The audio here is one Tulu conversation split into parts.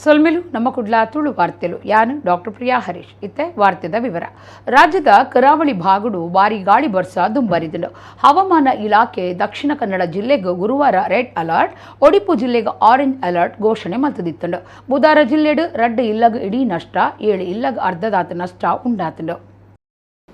ಸೊಲ್ಮೆಲು. ನಮ್ಮ ಕುಡ್ಲ ತುಳು ವಾರ್ತೆಲು. ಯಾನು ಡಾಕ್ಟರ್ ಪ್ರಿಯಾ ಹರೀಶ್. ಇತ್ತೆ ವಾರ್ತೆದ ವಿವರ. ರಾಜ್ಯದ ಕರಾವಳಿ ಭಾಗಡು ಭಾರಿ ಗಾಳಿ ಬರ್ಸ ದುಂಬರಿದುಂಡು. ಹವಾಮಾನ ಇಲಾಖೆ ದಕ್ಷಿಣ ಕನ್ನಡ ಜಿಲ್ಲೆಗೆ ಗುರುವಾರ ರೆಡ್ ಅಲರ್ಟ್, ಒಡಿಪು ಜಿಲ್ಲೆಗೆ ಆರೆಂಜ್ ಅಲರ್ಟ್ ಘೋಷಣೆ ಮಲ್ತದಿತ್ತುಂಡು. ಬುಧಾರ ಜಿಲ್ಲೆಡು ರಡ್ಡ್ ಇಲ್ಲಗ್ ಇಡೀ ನಷ್ಟ, 7 ಇಲ್ಲಗ್ ಅರ್ಧದಾತ ನಷ್ಟ ಉಂಡಾತುಂಡು.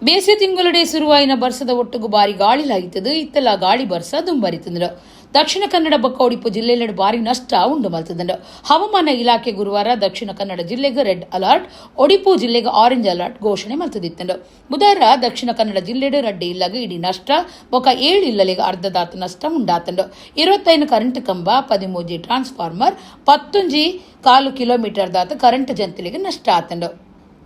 ಬೇಸಿಗೆ ತಿಂಗಳುಡೆ ಸುರುವಾಯಿನ ಬರ್ಸದ ಒಟ್ಟುಗು ಬಾರಿ ಗಾಳಿಲಾಗಿತ್ತದು. ಇತ್ತೆಲ್ಲ ಗಾಳಿ ಬರ್ಸ ದುಂಬರಿತಂದ್ರು. ದಕ್ಷಿಣ ಕನ್ನಡ ಬೊಕ್ಕ ಒಡಿಪು ಜಿಲ್ಲೆಯಲ್ಲಿ ಭಾರಿ ನಷ್ಟ ಉಂಡು ಮಲ್ತದಂಡು. ಹವಾಮಾನ ಇಲಾಖೆ ಗುರುವಾರ ದಕ್ಷಿಣ ಕನ್ನಡ ಜಿಲ್ಲೆಗೆ ರೆಡ್ ಅಲರ್ಟ್, ಒಡಿಪು ಜಿಲ್ಲೆಗೆ ಆರೆಂಜ್ ಅಲರ್ಟ್ ಘೋಷಣೆ ಮಲ್ತದಿತ್ತಂಡು. ಬುಧವಾರ ದಕ್ಷಿಣ ಕನ್ನಡ ಜಿಲ್ಲೆಡು ರಡ್ಡ್ ಇಲ್ಲಗ್ ಇಡೀ ನಷ್ಟ ಬೊಕ್ಕ 7 ಇಲ್ಲಲಿಗೆ ಅರ್ಧದಾತ ನಷ್ಟ ಉಂಡಾತಂಡು. 25 ಕರೆಂಟ್ ಕಂಬ, 13 ಟ್ರಾನ್ಸ್ಫಾರ್ಮರ್, 11.25 ಕಿಲೋಮೀಟರ್ ದಾತ ಕರೆಂಟ್ ಜಂತಿಲಿಗೆ ನಷ್ಟ ಆತಂಡು.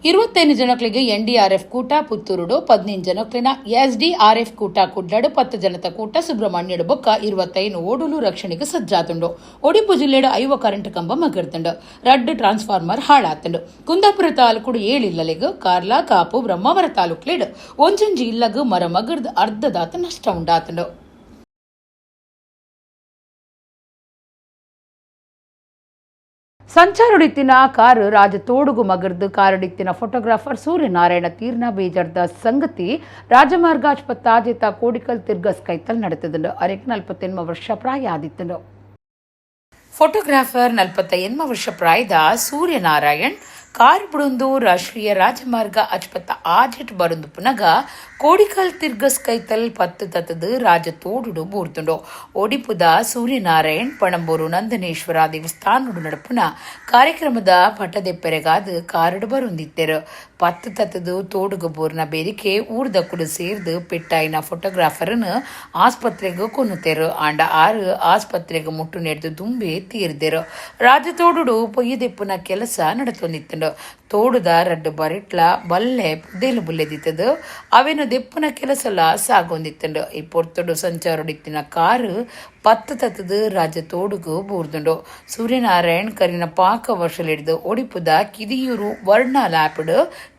25 ಜನಕ್ಲೆಗ್ ಎನ್ಡಿಆರ್ಎಫ್ ಕೂಟ ಪುತ್ತೂರುಡು, 15 ಜನಕ್ಲೆನ ಎಸ್ಡಿಆರ್ಎಫ್ ಕೂಟ ಕುಡ್ಲಡು, 10 ಜನತ ಕೂಟ ಸುಬ್ರಹ್ಮಣ್ಯಡು ಬೊಕ್ಕ 25 ಓಡುಲು ರಕ್ಷಣೆಗೆ ಸಜ್ಜಾತುಂಡು. ಒಡಿಪು ಜಿಲ್ಲೆಡು 50 ಕರೆಂಟ್ ಕಂಬ ಮಗರ್ತುಂಡು, ರಡ್ಡ್ ಟ್ರಾನ್ಸ್ಫಾರ್ಮರ್ ಹಾಳಾತುಂಡು. ಕುಂದಾಪುರ ತಾಲೂಕುಡು 7 ಇಲ್ಲಲೆಗ್, ಕಾರ್ಲಾ, ಕಾಪು, ಬ್ರಹ್ಮಾವರ ತಾಲೂಕ್ಲೆಡ್ ಒಂಜೊಂಜಿ ಇಲ್ಲಗ್ ಮರ ಮಗರ್ದ್ ಅರ್ಧದಾತ ನಷ್ಟ ಉಂಡಾತುಂಡು. ಸಂಚಾರಡಿತ್ತಿನ ಕಾರು ರಾಜ ತೋಡುಗು ಮಗರ್ದು ಕಾರಡಿತ್ತಿನ ಫೋಟೋಗ್ರಾಫರ್ ಸೂರ್ಯನಾರಾಯಣ ತೀರ್ನ ಬೇಜಾರ್ದ ಸಂಗತಿ ರಾಜಮಾರ್ಗ ಆಸ್ಪತ್ತಾಜೇತ ಕೋಡಿಕಲ್ ತಿರ್ಗಸ್ ಕೈತಲ್ ನಡೆತದುಂಡು. ಅರೆಕ್ 48 ವರ್ಷ ಪ್ರಾಯ ಆದಿತ್ತುಂಡು. ಫೋಟೋಗ್ರಾಫರ್ 48 ವರ್ಷ ಪ್ರಾಯದ ಸೂರ್ಯನಾರಾಯಣ್ ಕಾರ್ ಬುಡುಂದು ರಾಷ್ಟ್ರೀಯ ರಾಜಮಾರ್ಗ ಅಚ್ಪತ್ತ ಆಜೆಟ್ ಬರುಂದು ಪುನಗ ಕೋಡಿಕಲ್ ತಿರ್ಗಸ್ ಕೈತಲ್ ಪತ್ತು ತತ್ತದು ರಾಜ ತೋಡುಡು ಬೂರ್ತುಂಡು. ಒಡಿಪುದ ಸೂರ್ಯನಾರಾಯಣ್ ಪಣಂಬೂರು ನಂದನೇಶ್ವರ ದೇವಸ್ಥಾನಡು ನಡಪುನ ಕಾರ್ಯಕ್ರಮದ ಪಟ್ಟದೆಪ್ಪೆರೆಗಾದ್ ಕಾರುಡು ಬರುಂದಿತ್ತೆರು. ಪತ್ತು ತತ್ತದು ತೋಡುಗ ಬೋರ್ನ ಬೇರಿಕೆ ಊರ್ದ ಕುಡು ಸೇರ್ದು ಪೆಟ್ಟಾಯಿನ ಫೋಟೋಗ್ರಾಫರ್ನು ಆಸ್ಪತ್ರೆಗೆ ಕೊನ್ನುತ್ತೇರು. ಆಂಡ ಆರು ಆಸ್ಪತ್ರೆಗೆ ಮುಟ್ಟು ನೆಡ್ದು ದುಂಬೆ ತೀರ್ದೆರು. ರಾಜತೋಡುಡು ಪೊಯ್ಯದೆಪ್ಪುನ ಕೆಲಸ ನಡತೊಂದಿತ್ತುಂಡು. ತೋಡುದ ರಡ್ಡು ಬರಿಟ್ಲ ಬಲ್ಲೆ ಪುದೆಲು ಬುಲ್ಲೆದಿತ್ತದು. ಅವೆನು ದೆಪ್ಪುನ ಕೆಲಸಲ ಸಾಗೊಂದಿತ್ತುಂಡು. ಈ ಪೊರ್ತುಡು ಸಂಚಾರಡಿತ್ತಿನ ಕಾರು ಪತ್ತು ತತ್ತದು ರಾಜ ತೋಡುಗು ಬೂರ್ದುಂಡು. ಸೂರ್ಯನಾರಾಯಣ್ ಕರಿನ ಪಾಕ ವರ್ಷಲಿಡ್ದು ಒಡಿಪುದ ಕಿದಿಯೂರು ವರ್ಣ ಲ್ಯಾಪಿಡ್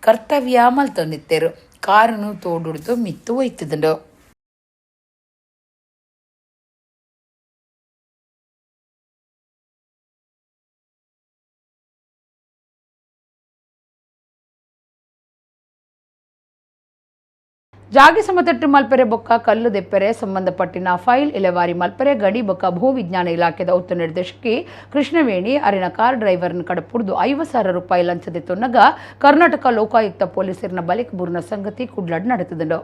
ಕರ್ತವ್ಯ ಮಲ್ತೊಂದಿತ್ತೆರು. ಕಾರುನು ತೋಡುಡ್ದು ಮಿತ್ತು ಒಯ್ತದುಂಡು. ಜಾಗೆ ಸಮತಟ್ಟು ಮಲ್ಪೆರೆ ಬೊಕ್ಕ ಕಲ್ಲು ದೆಪ್ಪೆರೆ ಸಂಬಂಧಪಟ್ಟಿನ ಫೈಲ್ ಇಲೆವಾರಿ ಮಲ್ಪೆರೆ ಗಡಿ ಬೊಕ್ಕ ಭೂವಿಜ್ಞಾನ ಇಲಾಖೆದ ಉತ್ತ ನಿರ್ದೇಶಕಿ ಕೃಷ್ಣವೇಣಿ ಅರಿನ ಕಾರ್ ಡ್ರೈವರ್ನ ಕಡಪುಡ್ದು 50,000 ರೂಪಾಯಿ ಲಂಚದ ತೊನ್ನಗ ಕರ್ನಾಟಕ ಲೋಕಾಯುಕ್ತ ಪೊಲೀಸರಿನ ಬಲಿಕ್ ಬೂರ್ನ ಸಂಗತಿ ಕುಡ್ಲಡ್ ನಡೆತದುಂಡು.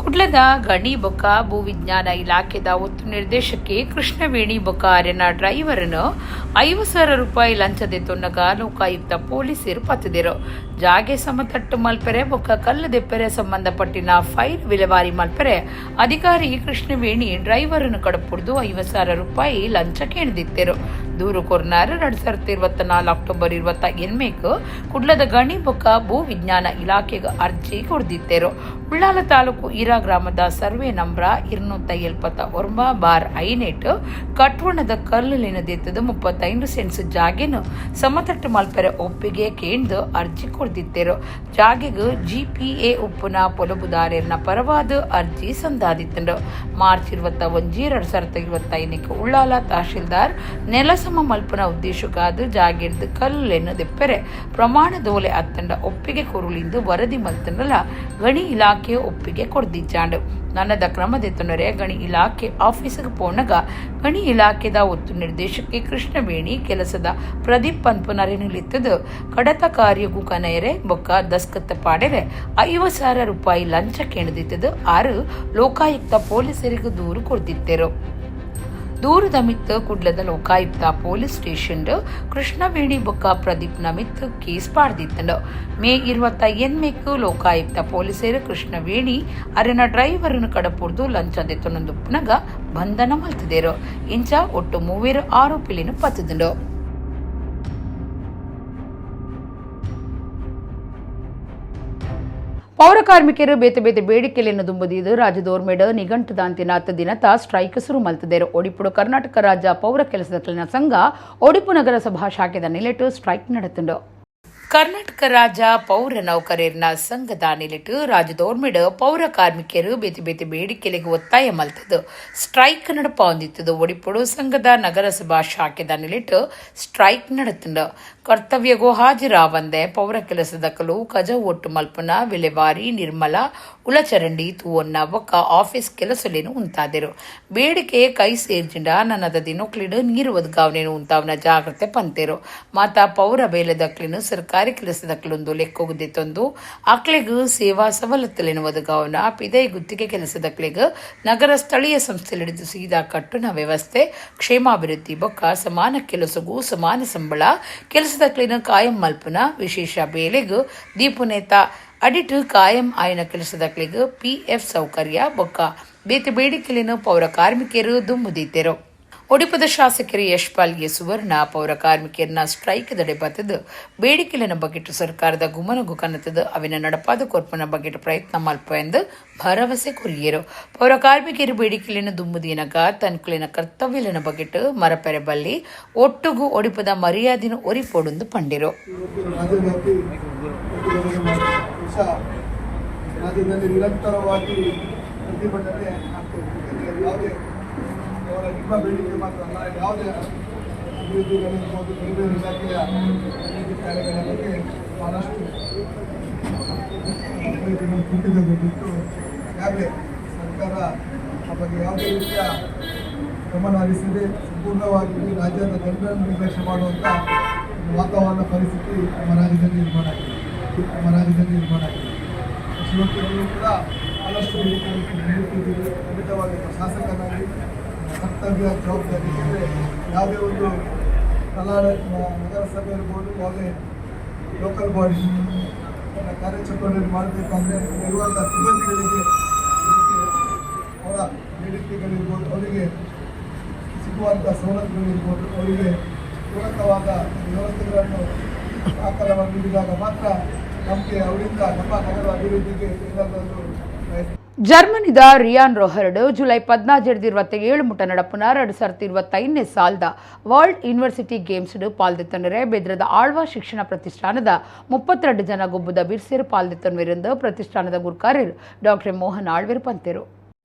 ಕುಡ್ಲದ ಗಣಿ ಬೊಕ್ಕ ಭೂವಿಜ್ಞಾನ ಇಲಾಖೆದ ಒತ್ತು ನಿರ್ದೇಶಕಿ ಕೃಷ್ಣವೇಣಿ ಬೊಕ್ಕ ಅರೆನ ಡ್ರೈವರ್ನು 50,000 ರೂಪಾಯಿ ಲಂಚದ ತೊನ್ನಗ ಲೋಕಾಯುಕ್ತ ಪೊಲೀಸರು ಪತ್ತದಿರು. ಜಾಗೆ ಸಮತಟ್ಟು ಮಲ್ಪೆರೆ ಬೊಕ್ಕ ಕಲ್ಲು ದೆಪ್ಪೆರೆ ಸಂಬಂಧಪಟ್ಟಿನ ಫೈಲ್ ವಿಲೇವಾರಿ ಮಲ್ಪೆರೆ ಅಧಿಕಾರಿ ಕೃಷ್ಣವೇಣಿ ಡ್ರೈವರ್ನು ಕಡಪುಡ್ದು 50,000 ರೂಪಾಯಿ ಲಂಚ ಕೇಳಿದಿತ್ತೆರು. ದೂರು ಕೊರ್ನಾರ್ 2024 ಅಕ್ಟೋಬರ್ 28 ಕುಡ್ಲದ ಗಣಿ ಬೊಕ್ಕ ಭೂವಿಜ್ಞಾನ ಇಲಾಖೆಗೆ ಅರ್ಜಿ ಕೊಡ್ದಿತ್ತೆರು. ಉಳ್ಳಾಲ ತಾಲೂಕು ಈರಾ ಗ್ರಾಮದ ಸರ್ವೆ ನಂಬರ 279/58 ಕಟ್ವಣದ ಕಲ್ಲುಲಿನ ದೆತ್ತದ 35 ಸೆಂಟ್ಸ್ ಜಾಗೆನು ಸಮತಟ್ಟು ಮಲ್ಪೆರೆ ಒಪ್ಪಿಗೆ ಕೇಂದ್ರ ಅರ್ಜಿ ಕೊಡ್ದಿತ್ತೆರು. ಜಾಗೆಗೆ ಜಿಪಿಎ ಉಪ್ಪುನ ಪೊಲಬುದಾರರ್ನ ಪರವಾದ ಅರ್ಜಿ ಸಂದಾದಿತ್ತಂಡು. ಮಾರ್ಚ್ 21, 2025 ಉಳ್ಳಾಲ ತಹಶೀಲ್ದಾರ್ ನೆಲಸಮ ಮಲ್ಪನ ಉದ್ದೇಶಕ್ಕಾದ ಜಾಗಿರ್ದು ಕಲ್ಲೆನ್ನು ದೆಪ್ಪೆರೆ ಪ್ರಮಾಣದೋಲೆ ಅತ್ತಂಡ ಒಪ್ಪಿಗೆ ಕೊರುಲಿಂದು ವರದಿ ಮಲ್ತಂಡಲ ಗಣಿ ಇಲಾಖೆ ಒಪ್ಪಿಗೆ ಕೊಡ್ದಿಚ್ಚಾಂಡು. ನನ್ನದ ಕ್ರಮದೆತ್ತನರೆ ಗಣಿ ಇಲಾಖೆ ಆಫೀಸಿಗೆ ಪೋನಗ ಗಣಿ ಇಲಾಖೆದ ಒತ್ತು ನಿರ್ದೇಶಕಿ ಕೃಷ್ಣವೇಣಿ ಕೆಲಸದ ಪ್ರದೀಪ್ ಪನ್ಪುನರೆನುಲಿತ್ತದು ಕಡತ ಕಾರ್ಯಗೂ ಕನಯರೆ ಬೊಕ್ಕ ದಸ್ಕತ್ತ ಪಾಡೆರೆ 50,000 ರೂಪಾಯಿ ಲಂಚ ಕೇಣದಿತ್ತದು. ಆರು ಲೋಕಾಯುಕ್ತ ಪೊಲೀಸರಿಗೆ ದೂರು ಕೊಡ್ದಿತ್ತೆರು. ದೂರದ ಮಿತ್ತು ಕುಡ್ಲದ ಲೋಕಾಯುಕ್ತ ಪೊಲೀಸ್ ಸ್ಟೇಷನ್ ಕೃಷ್ಣವೇಣಿ ಬೊಕ್ಕ ಪ್ರದೀಪ್ ನಮಿತ್ ಕೇಸ್ ಪಾಡ್ದಿತ್ತಂಡು. ಮೇ 28 ಲೋಕಾಯುಕ್ತ ಪೊಲೀಸರು ಕೃಷ್ಣವೇಣಿ ಅರೆನ ಡ್ರೈವರ್ನು ಕಡಪುಡ್ದು ಲಂಚ ದೆತ್ತೊಂದುಪ್ಪುನಗ ಬಂಧನ ಮಲ್ತದೇರು. ಇಂಚ ಒಟ್ಟು ಮೂವೇರು ಆರೋಪಿಲಿನ ಪತ್ತುದುಂಡು. ಪೌರ ಕಾರ್ಮಿಕರು ಬೇತೆ ಬೇತೆ ಬೇಡಿಕೆಗಳನ್ನು ದುಂಬುದಿದ್ದು ರಾಜ್ಯದೋರ್ಮೆಡ್ ನಿಘಂಟುದಾಂತಿನ ದಿನತ ಸ್ಟ್ರೈಕ್ ಶುರು ಮಲ್ತದೇರು. ಒಡಿಪುಡು ಕರ್ನಾಟಕ ರಾಜ್ಯ ಪೌರ ಕೆಲಸದ ಸಂಘ ಒಡಿಪು ನಗರ ಸಭಾ ಶಾಖೆದ ನಿಲೆಟು ಸ್ಟ್ರೈಕ್ ನಡೆತುಂಡು. Karnataka ರಾಜ್ಯ ಪೌರ ನೌಕರರ್ನ ಸಂಘದ ನಿಲೆಟ್ ರಾಜ್ಯದೋರ್ಮಿಡ್ ಪೌರ ಕಾರ್ಮಿಕರು ಬೇತೆ ಬೇತೆ ಬೇಡಿಕೆಲೆಗ್ ಒತ್ತಾಯ ಮಲ್ತದು ಸ್ಟ್ರೈಕ್ ನಡಪಾವೊಂದಿತ್ತದು. ಒಡಿಪುಡು ಸಂಘದ ನಗರಸಭಾ ಶಾಖೆದ ನಿಲೆಟ್ ಸ್ಟ್ರೈಕ್ ನಡತುಂಡು. ಕರ್ತವ್ಯಗು ಹಾಜರಾವಂದೆ ಪೌರ ಕೆಲಸದಕಲು ಕಜವು ಒಟ್ಟು ಮಲ್ಪುನ, ವಿಲೇವಾರಿ, ನಿರ್ಮಲ, ಉಳಚರಂಡಿ ತೂವೊನ್ನ ಬೊಕ್ಕ ಆಫೀಸ್ ಕೆಲಸಲೇನು ಉಂತಾದೆರು. ಬೇಡಿಕೆ ಕೈ ಸೇರ್ಜಿಂಡ ನನದ ದಿನೊಕ್ಲಿಡ್ ನೀರು ಒದಗಾವಣೆನು ಉಂತಾವನ ಜಾಗ್ರತೆ ಪಂತೆರು. ಮಾತಾ ಪೌರ ಬೇಲೆದಕ್ಲಿನ ಸರ್ಕಾರಿ ಕೆಲಸದಕ್ಲುಂದು ಲೆಕ್ಕೊಗುದಿತ್ತೊಂದು ಅಕ್ಲೆಗ್ ಸೇವಾ ಸವಲತ್ತುಲೆನ್ ಒದಗಾವನ, ಪಿದೈ ಗುತ್ತಿಗೆ ಕೆಲಸದಕ್ಲೆಗ್ ನಗರ ಸ್ಥಳೀಯ ಸಂಸ್ಥೆಲೆಡ್ದ್ ಸೀದಾ ಕಟ್ಟುನ ವ್ಯವಸ್ಥೆ, ಕ್ಷೇಮಾಭಿವೃದ್ಧಿ ಬೊಕ್ಕ ಸಮಾನ ಕೆಲಸಗೂ ಸಮಾನ ಸಂಬಳ, ಕೆಲಸದಕ್ಲಿನ ಕಾಯಂ ಮಲ್ಪುನ, ವಿಶೇಷ ಬೇಲೆಗ್ ದೀಪುನೇತ ಅಡಿಟ್ ಕಾಯಂ ಆಯಿನ ಕೆಲಸದಕ್ಲೆಗ್ ಪಿಎಫ್ ಸೌಕರ್ಯ ಬೊಕ್ಕ ಬೇತೆ ಬೇಡಿಕೆಲೆನ್ ಪೌರ ಕಾರ್ಮಿಕೆರು ದುಂಬುದೀತೆರು. ಒಡಿಪುದ ಶಾಸಕರು ಯಶ್ಪಾಲ್ ಎ ಸುವರ್ಣ ಪೌರ ಕಾರ್ಮಿಕರ್ನ ಸ್ಟ್ರೈಕ್ ದಡೆ ಬತ್ತದು ಬೇಡಿಕೆಲೆನ ಬಗೆಟ್ ಸರ್ಕಾರದ ಗುಮನಗು ಕನತದು ಅವಿನ ನಡಪಾದ ಕೊರ್ಪುನ ಬಗೆಟ್ ಪ್ರಯತ್ನ ಮಲ್ಪ ಎಂದು ಭರವಸೆ ಕೊರಿಯೆರು. ಪೌರ ಕಾರ್ಮಿಕರು ಬೇಡಿಕೆಲೆನ ದುಂಬುದೀನಗ ತನ್ಕುಲಿನ ಕರ್ತವ್ಯಲೆನ ಬಗೆಟ್ ಮರಪೆರೆ ಬಲ್ಲಿ, ಒಟ್ಟುಗು ಒಡಿಪುದ ಮರ್ಯಾದಿನ ಒರಿಪೊಡುಂದು ಪಂಡಿರು. ಇವತ್ತು ರಾಜ್ಯವ್ಯಾಪಿ ಪ್ರತಿಭಟನೆ ಮಾಡ್ತಾರೆ. ಬಹುಶಃ ರಾಜ್ಯದಲ್ಲಿ ನಿರಂತರವಾಗಿ ಪ್ರತಿಭಟನೆ ಆಗ್ತದೆ. ಯಾಕಂದರೆ ಯಾವುದೇ ಅವರ ನಿಮ್ಮ ಬೇಡಿಕೆ ಮಾತ್ರ ಅಲ್ಲ, ಯಾವುದೇ ಅಭಿವೃದ್ಧಿಗಳಿರ್ಬೋದು, ಬೇರೆ ಬೇರೆ ಇಲಾಖೆಯ ಅಭಿವೃದ್ಧಿ ಕಾರ್ಯಗಳ ಬಗ್ಗೆ ಭಾಳಷ್ಟು ಅಭಿವೃದ್ಧಿಗಳು ಕುಂಠಿತಗೊಂಡಿತ್ತು. ಈಗಾಗಲೇ ಸರ್ಕಾರ ಆ ಬಗ್ಗೆ ಯಾವುದೇ ರೀತಿಯ ಗಮನ ಹರಿಸದೆ ಸಂಪೂರ್ಣವಾಗಿ ಇಡೀ ರಾಜ್ಯದ ಜನರನ್ನು ನಿರ್ಲಕ್ಷ್ಯ ಮಾಡುವಂಥ ಒಂದು ವಾತಾವರಣ ಪರಿಸ್ಥಿತಿ ನಮ್ಮ ರಾಜ್ಯದಲ್ಲಿ ನಿರ್ಮಾಣ ಆಗಿದೆ, ನಮ್ಮ ರಾಜ್ಯದಲ್ಲಿ ನಿರ್ಮಾಣ ಆಗಿದೆ. ಇವತ್ತಿಗೂ ಕೂಡ ಭಾಳಷ್ಟು ಬೇಡಿಕೆಗಳನ್ನು ಮುಂದಿಟ್ಟಿದ್ದೀವಿ. ಖಂಡಿತವಾಗಿ ಒಬ್ಬ ಶಾಸಕನಾಗಿ ನನ್ನ ಕರ್ತವ್ಯ, ಜವಾಬ್ದಾರಿ. ಏಕೆಂದರೆ ಯಾವುದೇ ಒಂದು ಕಲಾ ನಗರಸಭೆ ಇರ್ಬೋದು, ಯಾವುದೇ ಲೋಕಲ್ ಬಾಡಿ ತನ್ನ ಕಾರ್ಯಚಟುವಟಿಕೆ ಮಾಡಬೇಕಂದ್ರೆ ಇರುವಂಥ ಸಿಬ್ಬಂದಿಗಳಿಗೆ ಅದಕ್ಕೆ ಅವರ ಬೇಡಿಕೆಗಳಿರ್ಬೋದು, ಅವರಿಗೆ ಸಿಗುವಂಥ ಸವಲತ್ತುಗಳಿರ್ಬೋದು, ಅವರಿಗೆ ಪೂರಕವಾದ ವ್ಯವಸ್ಥೆಗಳನ್ನು ಸಹಕಾರವಾಗಿ ನೀಡಿದಾಗ ಮಾತ್ರ ನಮಗೆ ಅವರಿಂದ ನಮ್ಮ ನಗರ ಅಭಿವೃದ್ಧಿಗೆ ಏನಾದರೂ ಪ್ರಯತ್ನ. ಜರ್ಮನಿದ ರಿಯಾನ್ ರೋಹರ್ಡ್ ಜುಲೈ 14ರಿಂದ 27 ಮುಟ ನಡಪುನ 2025ನೇ ಸಾಲ್ದ world university games ಪಾಲ್ದೆತ್ತನರೆ ಬೆದ್ರದ ಆಳ್ವಾ ಶಿಕ್ಷಣ ಪ್ರತಿಷ್ಠಾನದ 32 ಜನ ಗೊಬ್ಬುದ ಬಿರ್ಸೇರು ಪಾಲ್ದೆತ್ತನ್ವಿರಂದು ಪ್ರತಿಷ್ಠಾನದ ಗುರ್ಕಾರ್ಯರು ಡಾಕ್ಟರ್ ಮೋಹನ್ ಆಳ್ವೆರ್ ಪಂತೆರು.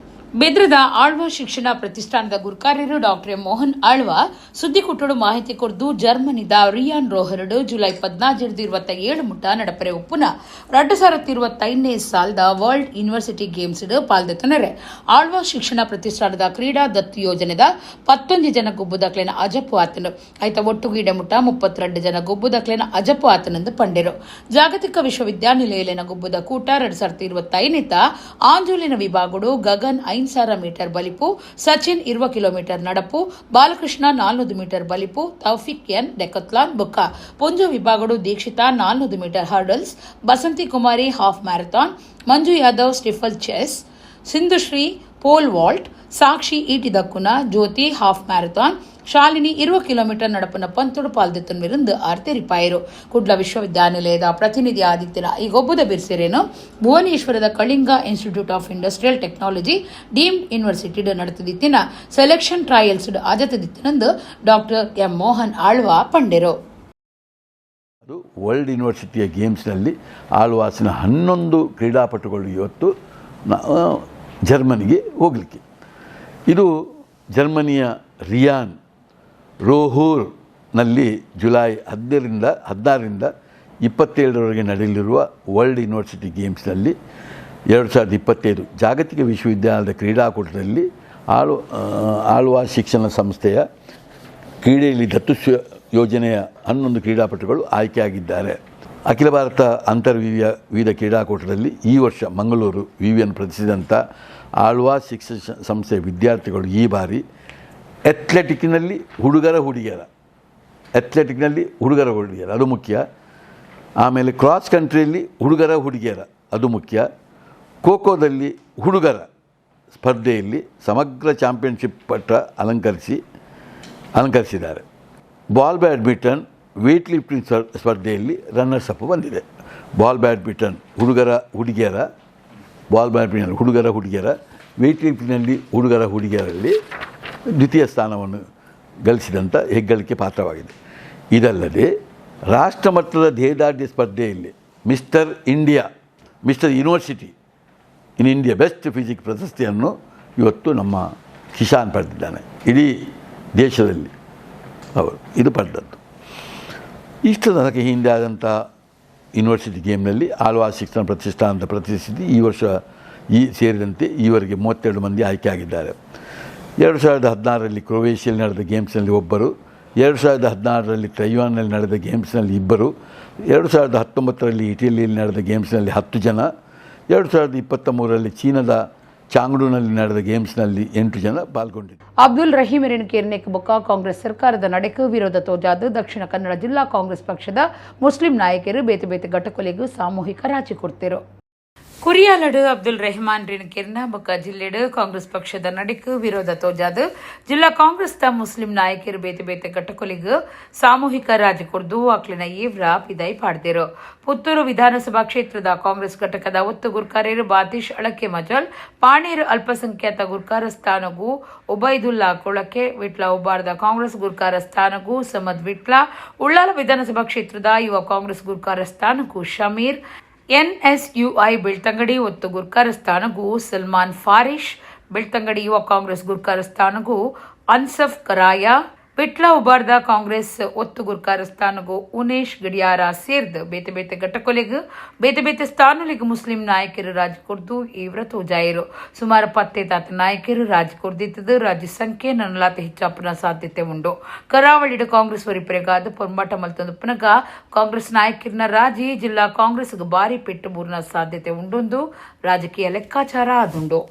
ಬೆದ್ರದ ಆಳ್ವಾ ಶಿಕ್ಷಣ ಪ್ರತಿಷ್ಠಾನದ ಗುರ್ಕಾರ್ಯರು ಡಾಕ್ಟರ್ ಮೋಹನ್ ಆಳ್ವಾ ಸುದ್ದಿಕುಟ್ಟಡು ಮಾಹಿತಿ ಕೊರ್ದು, ಜರ್ಮನಿದ ರಿಯಾನ್ ರೋಹರ್ಡ್ ಜುಲೈ 14ರಿಂದ 27 ಮುಟ್ಟ ನಡಪರೆ ಉಪ್ಪುನ 2025ನೇ ಸಾಲ್ದ world university games ಪಾಲ್ದೆತ್ತನರೆ ಆಳ್ವಾ ಶಿಕ್ಷಣ ಪ್ರತಿಷ್ಠಾನದ ಕ್ರೀಡಾ ದತ್ತು ಯೋಜನೆದ 11 ಜನ ಗೊಬ್ಬುದಕ್ಲೆನ ಅಜಪು ಆತನು. ಆಯ್ತ ಒಟ್ಟುಗೀಡೆ ಮುಟ್ಟ 32 ಜನ ಗೊಬ್ಬುದಕ್ಲೆನ ಅಜಪು ಆತನೆಂದು ಪಂಡೆರು. ಜಾಗತಿಕ ವಿಶ್ವವಿದ್ಯಾನಿಲಯಲಿನ ಗೊಬ್ಬುದ ಕೂಟ 2025ನೇತ ಆಂಜೋಲಿನ ವಿಭಾಗಡು ಗಗನ್ 5000 ಮೀಟರ್ ಬಲಿಪು, ಸಚಿನ್ 20 ಕಿಲೋಮೀಟರ್ ನಡಪು, ಬಾಲಕೃಷ್ಣ 400 ಮೀಟರ್ ಬಲಿಪು, ತೌಫಿಕ್ ಎನ್ ಡೆಕತ್ಲಾನ್ ಬೊಕ್ಕ ಪೊಂಜು ವಿಭಾಗಡು Dikshita 400 metre hurdles, Basanti Kumari half marathon, Manju Yadav steeple chase, Sindhushree pole vault, ಸಾಕ್ಷಿ ಈಟಿ ದಕ್ಕುನ, ಜ್ಯೋತಿ half marathon, Shalini 20 kilometre ನಡಪುನ ಪಂತುಡು ಪಾಲ್ದೆತ್ತುನ್ವಿರಂದು ಆರ್ ತೆರಿಪಾಯರು. ಕುಡ್ಲ ವಿಶ್ವವಿದ್ಯಾನಿಲಯದ ಪ್ರತಿನಿಧಿ ಆದಿತ್ಯನ ಈ ಗೊಬ್ಬುದ ಬಿರ್ಸೆರೇನು ಭುವನೇಶ್ವರದ Kalinga institute of industrial technology deemed university ನಡೆತದಿತ್ತಿನ selection trials ಆಜತದಿತ್ತಿನಂದು doctor M Mohan Alva ಪಂಡೆರು. ಅದು ವರ್ಲ್ಡ್ ಯೂನಿವರ್ಸಿಟಿಯ ಗೇಮ್ಸ್ನಲ್ಲಿ ಆಳ್ವಾಸಿನ 11 ಕ್ರೀಡಾಪಟುಗಳು ಇವತ್ತು ಜರ್ಮನಿಗೆ ಹೋಗಲಿಕ್ಕೆ. ಇದು ಜರ್ಮನಿಯ ರಿಯಾನ್ ರೋಹೂರ್ನಲ್ಲಿ ಜುಲೈ 16ರಿಂದ 27ರವರೆಗೆ ನಡೆಯಲಿರುವ ವರ್ಲ್ಡ್ ಯೂನಿವರ್ಸಿಟಿ ಗೇಮ್ಸ್ನಲ್ಲಿ 2025 ಜಾಗತಿಕ ವಿಶ್ವವಿದ್ಯಾಲಯದ ಕ್ರೀಡಾಕೂಟದಲ್ಲಿ ಆಳ್ವಾ ಶಿಕ್ಷಣ ಸಂಸ್ಥೆಯ ಕ್ರೀಡೆಯಲ್ಲಿ ದತ್ತು ಯೋಜನೆಯ 11 ಕ್ರೀಡಾಪಟುಗಳು ಆಯ್ಕೆಯಾಗಿದ್ದಾರೆ. ಅಖಿಲ ಭಾರತ ಅಂತರ್ವಿವಿಯ ವಿವಿಧ ಕ್ರೀಡಾಕೂಟದಲ್ಲಿ ಈ ವರ್ಷ ಮಂಗಳೂರು ವಿವಿಯನ್ನು ಪ್ರತಿನಿಧಿಸಿದಂಥ ಆಳ್ವಾ ಶಿಕ್ಷಣ ಸಂಸ್ಥೆಯ ವಿದ್ಯಾರ್ಥಿಗಳು ಈ ಬಾರಿ ಅಥ್ಲೆಟಿಕ್ನಲ್ಲಿ ಹುಡುಗರ ಹುಡುಗಿಯರ, ಅಥ್ಲೆಟಿಕ್ನಲ್ಲಿ ಹುಡುಗರ ಹುಡುಗಿಯರ, ಅದು ಮುಖ್ಯ. ಆಮೇಲೆ ಕ್ರಾಸ್ ಕಂಟ್ರಿಯಲ್ಲಿ ಹುಡುಗರ ಹುಡುಗಿಯರ, ಅದು ಮುಖ್ಯ. ಖೋಖೋದಲ್ಲಿ ಹುಡುಗರ ಸ್ಪರ್ಧೆಯಲ್ಲಿ ಸಮಗ್ರ ಚಾಂಪಿಯನ್ಶಿಪ್ ಪಟ್ಟ ಅಲಂಕರಿಸಿದ್ದಾರೆ. Ball badminton, weight lifting ಸ್ಪರ್ಧೆಯಲ್ಲಿ ರನ್ನರ್ಸ್ ಅಪ್ ಬಂದಿದೆ. ಬಾಲ್ ಬ್ಯಾಡ್ಮಿಂಟನ್ ಹುಡುಗರ ಹುಡುಗಿಯರ, ಬಾಲ್ ಬ್ಯಾಡ್ಮಿಂಟನ್ ಹುಡುಗರ ಹುಡುಗಿಯರ, ವೇಟ್ ಲಿಫ್ಟಿಂಗ್ನಲ್ಲಿ ಹುಡುಗರ ಹುಡುಗಿಯರಲ್ಲಿ ದ್ವಿತೀಯ ಸ್ಥಾನವನ್ನು ಗಳಿಸಿದಂಥ ಹೆಗ್ಗಳಿಕೆ ಪಾತ್ರವಾಗಿದೆ. ಇದಲ್ಲದೆ ರಾಷ್ಟ್ರಮಟ್ಟದ ಧ್ಯೇಯದಾರ್ಢ್ಯ ಸ್ಪರ್ಧೆಯಲ್ಲಿ mister India, mister university in India best physique ಪ್ರಶಸ್ತಿಯನ್ನು ಇವತ್ತು ನಮ್ಮ ಕಿಶಾನ್ ಪಡೆದಿದ್ದಾನೆ. ಇಡೀ ದೇಶದಲ್ಲಿ ಅವರು ಇದು ಪಡೆದದ್ದು. ಇಷ್ಟು ತನಕ ಹಿಂದೆ ಆದಂಥ ಯೂನಿವರ್ಸಿಟಿ ಗೇಮ್ನಲ್ಲಿ ಆಳ್ವಾಸ್ ಶಿಕ್ಷಣ ಪ್ರತಿಷ್ಠಾನದ ಪ್ರತಿಷ್ಠಿತಿ ಈ ವರ್ಷ ಈ ಸೇರಿದಂತೆ ಈವರೆಗೆ 32 ಮಂದಿ ಆಯ್ಕೆಯಾಗಿದ್ದಾರೆ. 2016ರಲ್ಲಿ ಕ್ರೊವೇಷಿಯಲ್ಲಿ ನಡೆದ ಗೇಮ್ಸ್ನಲ್ಲಿ ಒಬ್ಬರು, 2016ರಲ್ಲಿ ತೈವಾನ್ನಲ್ಲಿ ನಡೆದ ಗೇಮ್ಸ್ನಲ್ಲಿ ಇಬ್ಬರು, 2019ರಲ್ಲಿ ಇಟಲಿಯಲ್ಲಿ ನಡೆದ ಗೇಮ್ಸ್ನಲ್ಲಿ 10 ಜನ, 2023ರಲ್ಲಿ ಚೀನಾದ ಚಾಂಗ್ಡೂನಲ್ಲಿ ನಡೆದ ಗೇಮ್ಸ್ನಲ್ಲಿ 8 ಜನ ಪಾಲ್ಗೊಂಡಿದ್ದರು. ಅಬ್ದುಲ್ ರಹೀಂ ರೇಣುಕೇರ್ನೇಕ್ ಬೊಕ್ಕ ಕಾಂಗ್ರೆಸ್ ಸರ್ಕಾರದ ನಡೆಕು ವಿರೋಧ ತೋಜಾದು ದಕ್ಷಿಣ ಕನ್ನಡ ಜಿಲ್ಲಾ ಕಾಂಗ್ರೆಸ್ ಪಕ್ಷದ ಮುಸ್ಲಿಂ ನಾಯಕರು ಬೇತೆ ಬೇತೆ ಘಟಕೊಲೆಗೂ ಸಾಮೂಹಿಕ ರಾಜಿ ಕೊಡ್ತಿರು. ಕುರಿಯಾಲಡು ಅಬ್ದುಲ್ ರೆಹಮಾನ್ ರೇಣುಕೇರ್ನ ಬೊಕ್ಕ ಜಿಲ್ಲೆಡು ಕಾಂಗ್ರೆಸ್ ಪಕ್ಷದ ನಡೆಕು ವಿರೋಧ ತೋಜಾದು ಜಿಲ್ಲಾ ಕಾಂಗ್ರೆಸ್ದ ಮುಸ್ಲಿಂ ನಾಯಕರು ಬೇತೆ ಬೇತೆ ಘಟಕೊಲೆಗೂ ಸಾಮೂಹಿಕ ರಾಜಿ ಕೊರ್ದು ಅಕ್ಲಿನ ಏವ್ರ ಪಿದೈ ಪಾಡ್ದಿರು. ಪುತ್ತೂರು ವಿಧಾನಸಭಾ ಕ್ಷೇತ್ರದ ಕಾಂಗ್ರೆಸ್ ಘಟಕದ ಒತ್ತು ಗುರ್ಕಾರೇರು ಬಾತೀಶ್ ಅಳಕೆ ಮಜಲ್, ಪಾಣೇರು ಅಲ್ಪಸಂಖ್ಯಾತ ಗುರ್ಕಾರ ಸ್ಥಾನಗೂ ಉಬೈದುಲ್ಲಾ ಕೊಳಕೆ, ವಿಟ್ಲ ಉಬಾರ್ದ ಕಾಂಗ್ರೆಸ್ ಗುರ್ಕಾರ ಸ್ಥಾನಗೂ ಸಮದ್ ವಿಟ್ಲ, ಉಳ್ಳಾಲ ವಿಧಾನಸಭಾ ಕ್ಷೇತ್ರದ ಯುವ ಕಾಂಗ್ರೆಸ್ ಗುರ್ಕಾರ ಸ್ಥಾನಕ್ಕೂ ಶಮೀರ್, ಎನ್ಎಸ್ಯುಐ ಬೆಳ್ತಂಗಡಿ ಒತ್ತು ಗುರ್ಕಾರ ಸ್ಥಾನಗೂ ಸಲ್ಮಾನ್ ಫಾರಿಶ್, ಬೆಳ್ತಂಗಡಿ ಯುವ ಕಾಂಗ್ರೆಸ್ ಗುರ್ಕಾರ ಸ್ಥಾನಗೂ ಅನ್ಸಫ್ ಕರಾಯ, ವಿಟ್ಲ ಉಬಾರ್ದ ಕಾಂಗ್ರೆಸ್ ಒತ್ತು ಗುರ್ಕಾರ ಸ್ಥಾನಗೂ ಉನೇಶ್ ಗಡಿಯಾರ ಸೇರ್ದು ಬೇತೆ ಬೇತೆ ಘಟಕೊಲೆಗ್ ಬೇತೆ ಬೇತೆ ಸ್ಥಾನಲಿಗ್ ಮುಸ್ಲಿಂ ನಾಯಕರು ರಾಜಿ ಕೊರ್ದು ಇವರ ತೋಜಾಯರು. ಸುಮಾರು 10 ತಾತ ನಾಯಕರು ರಾಜಿ ಕೊರ್ದಿತ್ತದು ರಾಜ್ಯ ಸಂಖ್ಯೆ ನನ್ನಲಾತ ಹೆಚ್ಚಾಪುನ ಸಾಧ್ಯತೆ ಉಂಡು. ಕರಾವಳಿಡು ಕಾಂಗ್ರೆಸ್ ವರಿಪರೆಗಾದ ಪೊರ್ಂಬಾಟ ಮಲ್ತೊಂದು ಪುನಗ ಕಾಂಗ್ರೆಸ್ ನಾಯಕರನ್ನ ರಾಜಿ ಜಿಲ್ಲಾ ಕಾಂಗ್ರೆಸ್ಗೆ ಭಾರಿ ಪೆಟ್ಟು ಬೂರ್ನ ಸಾಧ್ಯತೆ ಉಂಡೊಂದು ರಾಜಕೀಯ ಲೆಕ್ಕಾಚಾರ ಅದುಂಡು.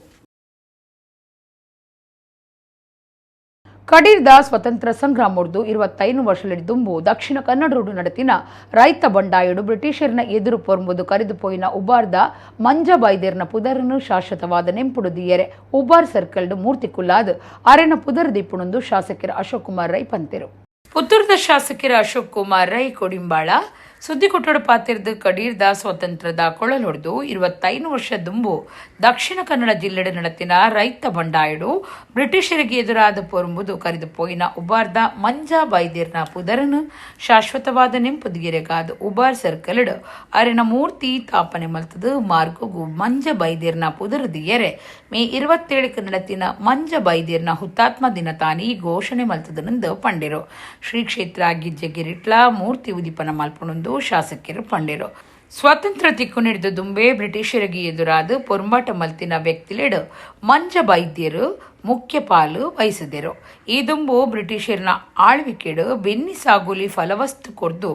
ಕಡೀರ್ದ ಸ್ವತಂತ್ರ ಸಂಗ್ರಾಮೊಡ್ದು 25 ವರ್ಷಲಿಡ್ದುಂಬು ದಕ್ಷಿಣ ಕನ್ನಡ ರೋಡು ನಡತಿನ ರೈತ ಬಂಡಾಯಡು ಬ್ರಿಟಿಷರ್ನ ಎದುರು ಪೊರ್ಂಬುದು ಕರೆದು ಪೋಯಿನ ಉಬಾರ್ದ ಮಂಜ ಬೈದೇರ್ನ ಪುದರನು ಶಾಶ್ವತವಾದ ನೆಂಪುಡು ದಿಯರೆ ಉಬಾರ್ ಸರ್ಕಲ್ಡ್ ಮೂರ್ತಿ ಕುಲ್ಲಾದ್ ಅರೆನ ಪುದರ್ ದಿಪ್ಪುಣೊಂದು ಶಾಸಕರ ಅಶೋಕ್ ಕುಮಾರ್ ರೈ ಪಂತೆರು. ಪುತ್ತೂರದ ಶಾಸಕರ ಅಶೋಕ್ ಕುಮಾರ್ ರೈ ಕೊಡಿಂಬಾಳ ಸುದ್ದಿ ಕೊಟ್ಟಡ ಪಾತಿರ್ದು ಕಡೀರ್ದ ಸ್ವಾತಂತ್ರ್ಯದ ಕೊಳಲೊಡ್ದು 25 ವರ್ಷ ದುಂಬು ದಕ್ಷಿಣ ಕನ್ನಡ ಜಿಲ್ಲೆಡ ನಡತಿನ ರೈತ ಬಂಡಾಯಡು ಬ್ರಿಟಿಷರಿಗೆ ಎದುರಾದ ಪೊರುಂಬುದು ಕರೆದು ಪೋಯಿನ ಉಬಾರ್ದ ಮಂಜಾ ಬೈದೇರ್ನ ಪುದರನು ಶಾಶ್ವತವಾದ ನೆಂಪುದಿಗೆರೆಗಾದ ಉಬಾರ್ ಸರ್ಕಲ್ಡ್ ಅರೆನ ಮೂರ್ತಿ ತಾಪನೆ ಮಲ್ತದು ಮಾರ್ಗಗು ಮಂಜ ಬೈದೇರ್ನ ಪುದರದಿಯರೆ ಮೇ 27 ನಡತಿನ ಮಂಜ ಬೈದೇರ್ನ ಹುತಾತ್ಮ ದಿನ ತಾನಿ ಘೋಷಣೆ ಮಲ್ತದನೆಂದು ಪಂಡಿರು. ಶ್ರೀ ಕ್ಷೇತ್ರ ಗಿಜ್ಜೆಗಿರಿಟ್ಲ ಮೂರ್ತಿ ಉದಿಪನ ಮಲ್ಪಣೊಂದು ಶಾಸಕರು ಪಂಡಿರು. ಸ್ವಾತಂತ್ರ್ಯ ತಿಕ್ಕು ನೀಡಿದ ದುಂಬೆ ಬ್ರಿಟಿಷರಿಗೆ ಎದುರಾದ ಪೊರ್ಂಬಾಟ ಮಲ್ತಿನ ವ್ಯಕ್ತಿಲೇಡು ಮಂಜ ಬೈದ್ಯರು ಮುಖ್ಯ ಪಾಲು ವಹಿಸಿದರು. ಈ ದುಂಬು ಬ್ರಿಟಿಷರ್ನ ಆಳ್ವಿಕೆಡು ಬೆನ್ನಿ ಸಾಗುಲಿ ಫಲವಸ್ತು ಕೊರ್ದು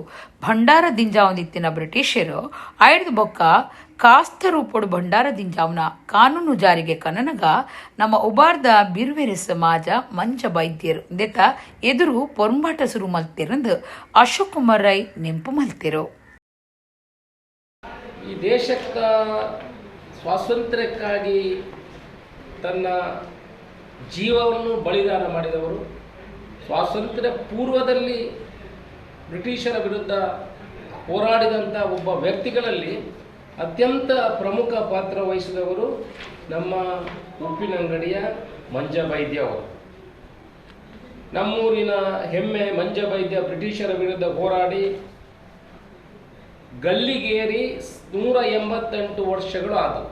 ಭಂಡಾರ ದಿಂಜಾವನಿತ್ತಿನ ಬ್ರಿಟಿಷರು ಆಯ್ದು ಬೊಕ್ಕ ಕಾಸ್ತ ರೂಪೋಡು ಭಂಡಾರ ದಿಂಜಾವನ ಕಾನೂನು ಜಾರಿಗೆ ಕನನಗ ನಮ್ಮ ಉಬಾರ್ದ ಬಿರುವೆರೆ ಸಮಾಜ ಮಂಜ ಬೈದ್ಯರು ಇಂದೆತ ಎದುರು ಪೊರ್ಂಬಾಟ ಸುರು ಮಲ್ತಿರಂದು ಅಶೋಕ್ ಕುಮಾರ್ ರೈ ನೆಂಪು ಮಲ್ತಿರು. ಈ ದೇಶಕ್ಕೆ ಸ್ವಾತಂತ್ರ್ಯಕ್ಕಾಗಿ ತನ್ನ ಜೀವವನ್ನು ಬಲಿದಾನ ಮಾಡಿದವರು, ಸ್ವಾತಂತ್ರ್ಯ ಪೂರ್ವದಲ್ಲಿ ಬ್ರಿಟಿಷರ ವಿರುದ್ಧ ಹೋರಾಡಿದಂಥ ಒಬ್ಬ ವ್ಯಕ್ತಿಗಳಲ್ಲಿ ಅತ್ಯಂತ ಪ್ರಮುಖ ಪಾತ್ರ ವಹಿಸಿದವರು ನಮ್ಮ ಉಪ್ಪಿನಂಗಡಿಯ ಮಂಜ ಬೈದ್ಯ ಅವರು. ನಮ್ಮೂರಿನ ಹೆಮ್ಮೆ ಮಂಜ ಬೈದ್ಯ ಬ್ರಿಟಿಷರ ವಿರುದ್ಧ ಹೋರಾಡಿ ಗಲ್ಲಿಗೇರಿ 188 ವರ್ಷಗಳು ಆದವು.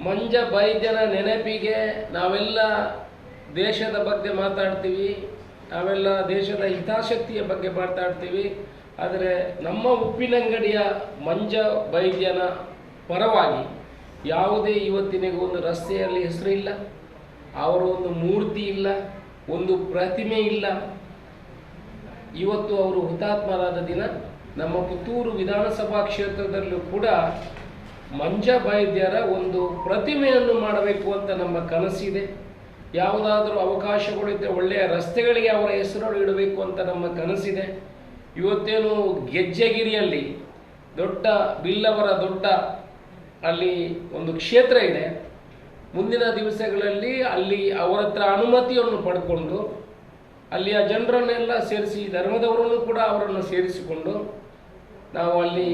ಮಂಜ ಬೈದ್ಯನ ನೆನಪಿಗೆ ನಾವೆಲ್ಲ ದೇಶದ ಬಗ್ಗೆ ಮಾತಾಡ್ತೀವಿ, ನಾವೆಲ್ಲ ದೇಶದ ಹಿತಾಸಕ್ತಿಯ ಬಗ್ಗೆ ಮಾತಾಡ್ತೀವಿ. ಆದರೆ ನಮ್ಮ ಉಪ್ಪಿನಂಗಡಿಯ ಮಂಜ ಬೈದ್ಯನ ಪರವಾಗಿ ಯಾವುದೇ ಇವತ್ತಿನಿಗೂ ಒಂದು ರಸ್ತೆಯಲ್ಲಿ ಹೆಸರು ಇಲ್ಲ, ಅವರ ಒಂದು ಮೂರ್ತಿ ಇಲ್ಲ, ಒಂದು ಪ್ರತಿಮೆ ಇಲ್ಲ. ಇವತ್ತು ಅವರು ಹುತಾತ್ಮರಾದ ದಿನ. ನಮ್ಮ ಪುತ್ತೂರು ವಿಧಾನಸಭಾ ಕ್ಷೇತ್ರದಲ್ಲೂ ಕೂಡ ಮಂಜ ಬೈದ್ಯರ ಒಂದು ಪ್ರತಿಮೆಯನ್ನು ಮಾಡಬೇಕು ಅಂತ ನಮ್ಮ ಕನಸಿದೆ. ಯಾವುದಾದರೂ ಅವಕಾಶಗಳಿದ್ದರೆ ಒಳ್ಳೆಯ ರಸ್ತೆಗಳಿಗೆ ಅವರ ಹೆಸರು ಇಡಬೇಕು ಅಂತ ನಮ್ಮ ಕನಸಿದೆ. ಇವತ್ತೇನು ಗೆಜ್ಜೆಗಿರಿಯಲ್ಲಿ ದೊಡ್ಡ ಬಿಲ್ಲವರ ದೊಡ್ಡ ಅಲ್ಲಿ ಒಂದು ಕ್ಷೇತ್ರ ಇದೆ. ಮುಂದಿನ ದಿವಸಗಳಲ್ಲಿ ಅಲ್ಲಿ ಅವರ ಹತ್ರ ಅನುಮತಿಯನ್ನು ಪಡ್ಕೊಂಡು ಅಲ್ಲಿಯ ಜನರನ್ನೆಲ್ಲ ಸೇರಿಸಿ, ಧರ್ಮದವರನ್ನು ಕೂಡ ಅವರನ್ನು ಸೇರಿಸಿಕೊಂಡು ನಾವು ಅಲ್ಲಿ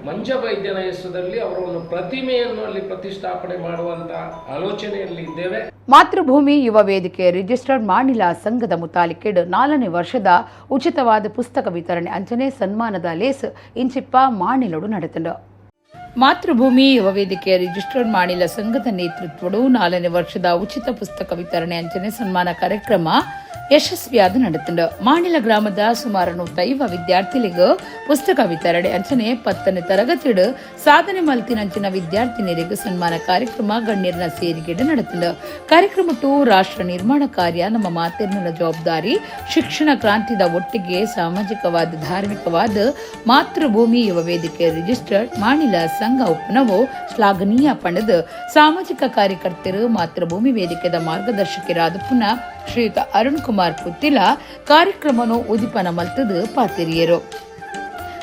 ಮಂಜ ವೈದ್ಯನ ಹೆಸರಲ್ಲಿ ಅವರ ಒಂದು ಪ್ರತಿಮೆಯನ್ನು ಅಲ್ಲಿ ಪ್ರತಿಷ್ಠಾಪನೆ ಮಾಡುವಂಥ ಆಲೋಚನೆಯಲ್ಲಿ ಇದ್ದೇವೆ. ಮಾತೃಭೂಮಿ ಯುವ ವೇದಿಕೆ ರಿಜಿಸ್ಟರ್ಡ್ ಮಾಣಿಲ ಸಂಘದ ಮುತಾಲಿಕೆಡ್ 4ನೇ ವರ್ಷದ ಉಚಿತವಾದ ಪುಸ್ತಕ ವಿತರಣೆ ಅಂಚನೆ ಸನ್ಮಾನದ ಲೇಸ್ ಇಂಚಿಪ್ಪ ಮಾಣಿಲೊಡು ನಡೆತಂಡು. ಮಾತೃಭೂಮಿ ಯುವ ವೇದಿಕೆ ರಿಜಿಸ್ಟರ್ಡ್ ಮಾಣಿಲ ಸಂಘದ ನೇತೃತ್ವಡು 4ನೇ ವರ್ಷದ ಉಚಿತ ಪುಸ್ತಕ ವಿತರಣೆ ಅಂಚನೆ ಸನ್ಮಾನ ಕಾರ್ಯಕ್ರಮ ಯಶಸ್ವಿಯಾದ ನಡೆತಂಡು. ಮಾಣಿಲ ಗ್ರಾಮದ ಸುಮಾರು 150 ವಿದ್ಯಾರ್ಥಿಗಳಿಗೂ ಪುಸ್ತಕ ವಿತರಣೆ ಅಂಚನೆ 10ನೇ ತರಗತಿಡು ಸಾಧನೆ ಮಲ್ತಿನಂಚಿನ ವಿದ್ಯಾರ್ಥಿನಿಯರಿಗೂ ಸನ್ಮಾನ ಕಾರ್ಯಕ್ರಮ ಗಣ್ಯರನ ಸೇರಿಗೆಡು ನಡೆತಂಡು. ಕಾರ್ಯಕ್ರಮಟ್ಟು ರಾಷ್ಟ್ರ ನಿರ್ಮಾಣ ಕಾರ್ಯ ನಮ್ಮ ಮಾತೆರ್ನ ಜವಾಬ್ದಾರಿ, ಶಿಕ್ಷಣ ಕ್ರಾಂತಿದ ಒಟ್ಟಿಗೆ ಸಾಮಾಜಿಕವಾದ ಧಾರ್ಮಿಕವಾದ ಮಾತೃಭೂಮಿ ಯುವ ವೇದಿಕೆ ರಿಜಿಸ್ಟರ್ಡ್ ಮಾಣಿಲ ಸಂಘ ಉಪನವು ಶ್ಲಾಘನೀಯ ಪಡೆದು ಸಾಮಾಜಿಕ ಕಾರ್ಯಕರ್ತರು ಮಾತೃಭೂಮಿ ವೇದಿಕೆದ ಮಾರ್ಗದರ್ಶಕರಾದ ಪುನಃ ಶ್ರೀಯುತ ಅರುಣ್ ಕುಮಾರ್ ಪುತ್ತಿಲ ಕಾರ್ಯಕ್ರಮನು ಉದಿಪನ ಮಲ್ತದು ಪಾತಿರಿಯರು.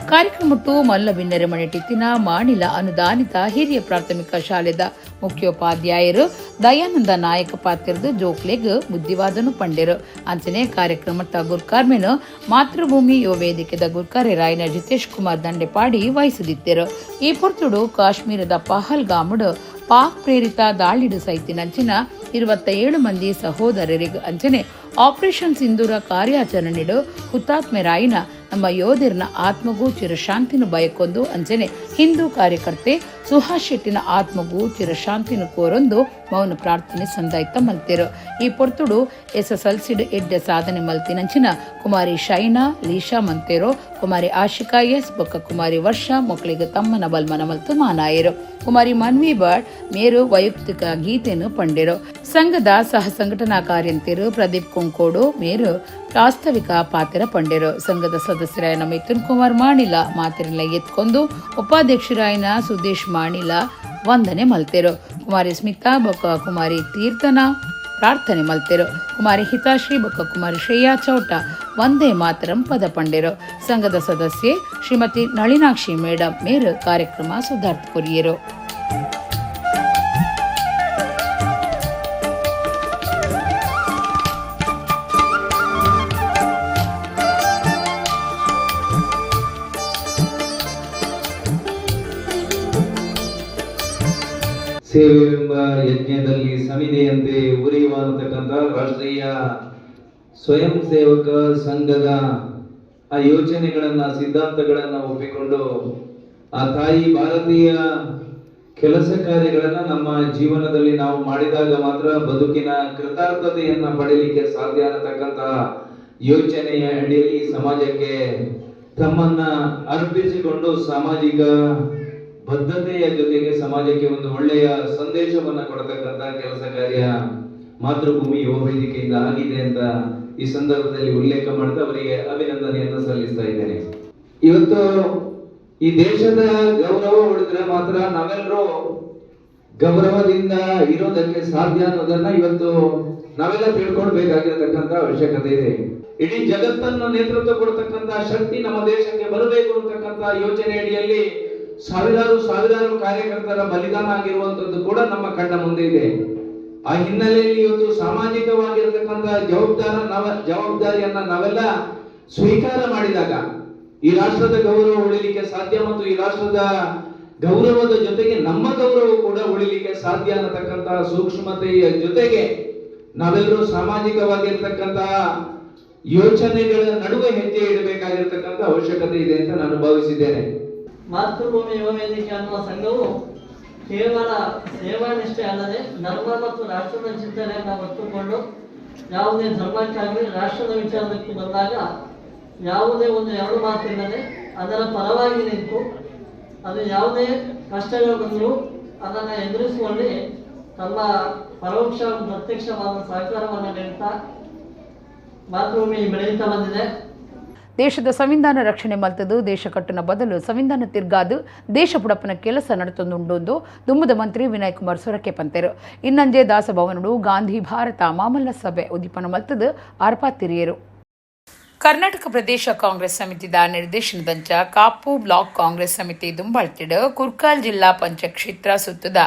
ಕಾರ್ಯಕ್ರಮಟ್ಟು ಮಲ್ಲ ಮಣಿಟಿತ್ತಿನ ಮಾಣಿಲ ಅನುದಾನಿತ ಹಿರಿಯ ಪ್ರಾಥಮಿಕ ಶಾಲೆದ ಮುಖ್ಯೋಪಾಧ್ಯಾಯರು ದಯಾನಂದ ನಾಯಕ ಪಾತಿರ್ದು ಜೋಕ್ಲೆಗ್ ಬುದ್ಧಿವಾದನು ಪಂಡೆರು. ಅಂಚನೆ ಕಾರ್ಯಕ್ರಮದ ಗುರ್ಕಾರ್ಮೆನು ಮಾತೃಭೂಮಿ ಯುವ ವೇದಿಕೆದ ಗುರ್ಕಾರೆ ರಾಯನ ಜಿತೇಶ್ ಕುಮಾರ್ ದಂಡೆಪಾಡಿ ವಹಿಸದಿದ್ದರು. ಈ ಪೊರ್ತುಡು ಕಾಶ್ಮೀರದ ಪಹಲ್ಗಾಮುಡು ಪಾಕ್ ಪ್ರೇರಿತ ದಾಳಿಡು ಸೈತಿನಂಚಿನ 27 ಮಂದಿ ಸಹೋದರರಿಗೆ ಅಂಚನೆ ಆಪರೇಷನ್ ಸಿಂಧೂರ ಕಾರ್ಯಾಚರಣೆಡು ಹುತಾತ್ಮರಾಯಿನ ನಮ್ಮ ಯೋಧರ್ನ ಆತ್ಮಗೂ ಚಿರಶಾಂತಿನ ಬಯಕೊಂದು ಅಂಚನೆ ಹಿಂದೂ ಕಾರ್ಯಕರ್ತೆ ಸುಹಾಸ್ ಶೆಟ್ಟಿನ ಆತ್ಮಗೂ ಚಿರಶಾಂತಿನ ಕೋರೊಂದು ಮೌನ ಪ್ರಾರ್ಥನೆ ಸಂದಾಯ್ತ ಮಲ್ತಿರು. ಈ ಪೊರ್ತುಡು ಎಸ್ಎಸ್ಎಲ್ಸಿಡ್ ಎಡ್ಡೆ ಸಾಧನೆ ಮಲ್ತಿನಂಚಿನ ಕುಮಾರಿ ಶೈನಾ ಲೀಶಾ ಮಂತೇರೋ, ಕುಮಾರಿ ಆಶಿಕಾ ಎಸ್ ಬೊಕ್ಕ ಕುಮಾರಿ ವರ್ಷ ಮಕ್ಕಳಿಗೆ ತಮ್ಮನ ಬಲ್ಮನ ಮಲ್ತು ಮಾನಾಯರು. ಕುಮಾರಿ ಮನ್ವಿ ಭಟ್ ಮೇರು ವೈಯಕ್ತಿಕ ಗೀತೆಯನ್ನು ಪಂಡಿರು. ಸಂಘದ ಸಹ ಸಂಘಟನಾ ಕಾರ್ಯಂತಿರು ಪ್ರದೀಪ್ ಕುಂಕೋಡು ಮೇರು ಪ್ರಾಸ್ತಾವಿಕ ಪಾತ್ರ ಪಂಡಿರು. ಸಂಘದ ಸದಸ್ಯರಾಯನ ಮಿಥುನ್ ಕುಮಾರ್ ಮಾಣಿಲ ಮಾತಿರಲ್ಲ ಎತ್ಕೊಂಡು ಉಪಾಧ್ಯಕ್ಷರಾಯನ ಸುದೇಶ್ ಮಾಣಿಲ ವಂದನೆ ಮಲ್ತೆರು. ಕುಮಾರಿ ಸ್ಮಿತಾ ಬೊಕ್ಕ ಕುಮಾರಿ ತೀರ್ಥನ ಪ್ರಾರ್ಥನೆ ಮಲ್ತೆರು. ಕುಮಾರಿ ಹಿತಾಶ್ರೀ ಬೊಕ್ಕ ಕುಮಾರಿ ಶ್ರೇಯಾ ಚೌಟ ವಂದೇ ಮಾತರಂ ಪದ ಪಂಡಿರು. ಸಂಘದ ಸದಸ್ಯೆ ಶ್ರೀಮತಿ ನಳಿನಾಕ್ಷಿ ಮೇಡಂ ಮೇರು ಕಾರ್ಯಕ್ರಮ ಸುಧಾರ್ಥ ಕೊರಿಯರು. ಸೇವೆಯೆಂಬ ಯಜ್ಞದಲ್ಲಿ ಸಮಿತಿಯಂತೆ ಉರಿಯುವ ಅಂತಕ್ಕಂಥ ರಾಷ್ಟ್ರೀಯ ಸ್ವಯಂ ಸೇವಕ ಸಂಘದ ಆ ಯೋಚನೆಗಳನ್ನು, ಸಿದ್ಧಾಂತಗಳನ್ನು ಒಪ್ಪಿಕೊಂಡು ಆ ತಾಯಿ ಭಾರತೀಯ ಕೆಲಸ ಕಾರ್ಯಗಳನ್ನು ನಮ್ಮ ಜೀವನದಲ್ಲಿ ನಾವು ಮಾಡಿದಾಗ ಮಾತ್ರ ಬದುಕಿನ ಕೃತಾರ್ಥತೆಯನ್ನು ಪಡೀಲಿಕ್ಕೆ ಸಾಧ್ಯ ಅನ್ನತಕ್ಕಂತಹ ಯೋಚನೆಯ ಅಡಿಯಲ್ಲಿ ಸಮಾಜಕ್ಕೆ ತಮ್ಮನ್ನ ಅರ್ಪಿಸಿಕೊಂಡು ಸಾಮಾಜಿಕ ಬದ್ಧತೆಯ ಜೊತೆಗೆ ಸಮಾಜಕ್ಕೆ ಒಂದು ಒಳ್ಳೆಯ ಸಂದೇಶವನ್ನು ಕೊಡತಕ್ಕಂತ ಕೆಲಸ ಕಾರ್ಯ ಮಾತೃಭೂಮಿ ಯುವ ವೇದಿಕೆಯಿಂದ ಆಗಿದೆ ಅಂತ ಈ ಸಂದರ್ಭದಲ್ಲಿ ಉಲ್ಲೇಖ ಮಾಡ್ತಾ ಅವರಿಗೆ ಅಭಿನಂದನೆಯನ್ನು ಸಲ್ಲಿಸ್ತಾ ಇದ್ದೇನೆ. ಇವತ್ತು ಈ ದೇಶದ ಗೌರವ ಉಳಿದ್ರೆ ಮಾತ್ರ ನಾವೆಲ್ಲರೂ ಗೌರವದಿಂದ ಇರೋದಕ್ಕೆ ಸಾಧ್ಯ ಅನ್ನೋದನ್ನ ಇವತ್ತು ನಾವೆಲ್ಲ ತಿಳ್ಕೊಳ್ಬೇಕಾಗಿರತಕ್ಕಂತ ಅವಶ್ಯಕತೆ ಇದೆ. ಇಡೀ ಜಗತ್ತನ್ನು ನೇತೃತ್ವ ಕೊಡತಕ್ಕಂತ ಶಕ್ತಿ ನಮ್ಮ ದೇಶಕ್ಕೆ ಬರಬೇಕು ಅಂತಕ್ಕಂತ ಯೋಚನೆ ಅಡಿಯಲ್ಲಿ ಸಾವಿರಾರು ಸಾವಿರಾರು ಕಾರ್ಯಕರ್ತರ ಬಲಿದಾನ ಆಗಿರುವಂತದ್ದು ಕೂಡ ನಮ್ಮ ಕಣ್ಣ ಮುಂದೆ ಇದೆ. ಆ ಹಿನ್ನೆಲೆಯಲ್ಲಿ ಇವತ್ತು ಸಾಮಾಜಿಕವಾಗಿರತಕ್ಕಂತ ಜವಾಬ್ದಾರಿಯನ್ನ ನಾವೆಲ್ಲ ಸ್ವೀಕಾರ ಮಾಡಿದಾಗ ಈ ರಾಷ್ಟ್ರದ ಗೌರವ ಉಳಿಲಿಕ್ಕೆ ಸಾಧ್ಯ ಮತ್ತು ಈ ರಾಷ್ಟ್ರದ ಗೌರವದ ಜೊತೆಗೆ ನಮ್ಮ ಗೌರವ ಕೂಡ ಉಳಿಲಿಕ್ಕೆ ಸಾಧ್ಯ ಅನ್ನತಕ್ಕಂತಹ ಸೂಕ್ಷ್ಮತೆಯ ಜೊತೆಗೆ ನಾವೆಲ್ಲರೂ ಸಾಮಾಜಿಕವಾಗಿರ್ತಕ್ಕಂತಹ ಯೋಚನೆಗಳ ನಡುವೆ ಹೆಜ್ಜೆ ಇಡಬೇಕಾಗಿರ್ತಕ್ಕಂಥ ಅವಶ್ಯಕತೆ ಇದೆ ಅಂತ ನಾನು ಭಾವಿಸಿದ್ದೇನೆ. ಮಾತೃಭೂಮಿ ಯುವ ವೇದಿಕೆ ಅನ್ನುವ ಸಂಘವು ಕೇವಲ ಸೇವಾನಿಷ್ಠೆ ಅಲ್ಲದೆ ಧರ್ಮ ಮತ್ತು ರಾಷ್ಟ್ರದ ಚಿಂತನೆಯನ್ನು ಒತ್ತುಕೊಂಡು ಯಾವುದೇ ಧರ್ಮಕ್ಕಾಗಲಿ ರಾಷ್ಟ್ರದ ವಿಚಾರಕ್ಕೆ ಬಂದಾಗ ಯಾವುದೇ ಒಂದು ಎರಡು ಮಾತಿಲ್ಲದೆ ಅದರ ಪರವಾಗಿ ನಿಂತು ಅದು ಯಾವುದೇ ಕಷ್ಟಗಳು ಬಂದರೂ ಅದನ್ನು ಎದುರಿಸುವಲ್ಲಿ ತಮ್ಮ ಪರೋಕ್ಷ ಪ್ರತ್ಯಕ್ಷವಾದ ಸಹಕಾರವನ್ನು ನೀಡುತ್ತಾ ಮಾತೃಭೂಮಿ ಬೆಳೆಯುತ್ತಾ ಬಂದಿದೆ. ದೇಶದ ಸಂವಿಧಾನ ರಕ್ಷಣೆ ಮಲ್ತದು ದೇಶ ಕಟ್ಟುನ ಬದಲು ಸಂವಿಧಾನ ತಿರ್ಗಾದು ದೇಶ ಪುಡಪ್ಪನ ಕೆಲಸ ನಡೆತೊಂದುಂಡು ದುಮ್ಮದ ಮಂತ್ರಿ ವಿನಯ್ ಕುಮಾರ್ ಸೊರಕೆ ಪಂತೆರು. ಇನ್ನಂಜೆ ದಾಸಭವನುಡು ಗಾಂಧಿ ಭಾರತ ಮಾಮಲ್ಲ ಸಭೆ ಉದ್ದೀಪನ ಮಲ್ತದು ಆರ್ಪಾತಿರಿಯರು. ಕರ್ನಾಟಕ ಪ್ರದೇಶ ಕಾಂಗ್ರೆಸ್ ಸಮಿತಿದ ನಿರ್ದೇಶನದಂಚ ಕಾಪು ಬ್ಲಾಕ್ ಕಾಂಗ್ರೆಸ್ ಸಮಿತಿ ದುಂಬಾಳ್ತಿಡು ಕುರ್ಕಾಲ್ ಜಿಲ್ಲಾ ಪಂಚಕ್ಷೇತ್ರ ಸುತ್ತದ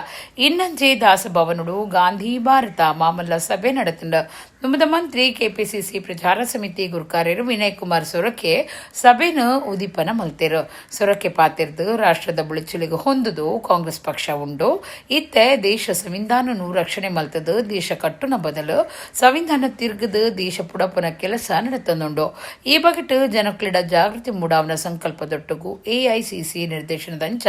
ಇನ್ನಂಜೆ ದಾಸಭವನುಡು ಗಾಂಧಿ ಭಾರತ ಮಾಮಲ್ಲ ಸಭೆ ನಡೆತಂಡು. ದುಂಬದ ಮಂತ್ರಿ ಕೆಪಿಸಿಸಿ ಪ್ರಚಾರ ಸಮಿತಿ ಗುರುಕಾರ್ಯರು ವಿನಯ್ ಕುಮಾರ್ ಸೊರಕೆ ಸಭೆನು ಉದೀಪನ ಮಲ್ತೆರು. ಸೊರಕೆ ಪಾತಿರ್ದು ರಾಷ್ಟ್ರದ ಬುಳಿಚುಲಿಗೆ ಹೊಂದುದು ಕಾಂಗ್ರೆಸ್ ಪಕ್ಷ ಉಂಡು. ಇತ್ತೆ ದೇಶ ಸಂವಿಧಾನನು ರಕ್ಷಣೆ ಮಲ್ತದು ದೇಶ ಕಟ್ಟುನ ಬದಲು ಸಂವಿಧಾನ ತಿರುಗದು ದೇಶ ಪುಡಪುನ ಕೆಲಸ ನಡತಂದುಂಡು. ಈ ಬಗೆಟ್ ಜನಕ್ಲಿಡ ಜಾಗೃತಿ ಮೂಡಾವನ ಸಂಕಲ್ಪದೊಟ್ಟುಗು ಎಐಸಿಸಿ ನಿರ್ದೇಶನದಂಚ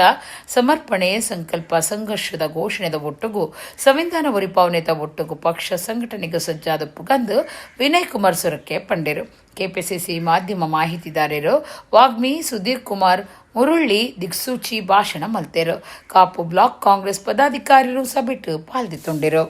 ಸಮರ್ಪಣೆ ಸಂಕಲ್ಪ ಸಂಘರ್ಷದ ಘೋಷಣೆದ ಒಟ್ಟುಗು ಸಂವಿಧಾನ ಒರಿಪಾವನೆತ ಒಟ್ಟುಗು ಪಕ್ಷ ಸಂಘಟನೆಗೆ ಸಜ್ಜಾದ ಪುಗಂದು ವಿನಯ್ ಕುಮಾರ್ ಸೊರಕೆ ಪಂಡೆರು. ಕೆಪಿಸಿಸಿ ಮಾಧ್ಯಮ ಮಾಹಿತಿದಾರರು ವಾಗ್ಮಿ ಸುಧೀರ್ ಕುಮಾರ್ ಮುರುಳ್ಳಿ ದಿಕ್ಸೂಚಿ ಭಾಷಣ ಮಲ್ತೆರು. ಕಾಪು ಬ್ಲಾಕ್ ಕಾಂಗ್ರೆಸ್ ಪದಾಧಿಕಾರಿರು ಸಭೆಟ್ ಪಾಲ್ದಿತ್ತುಂಡಿರು.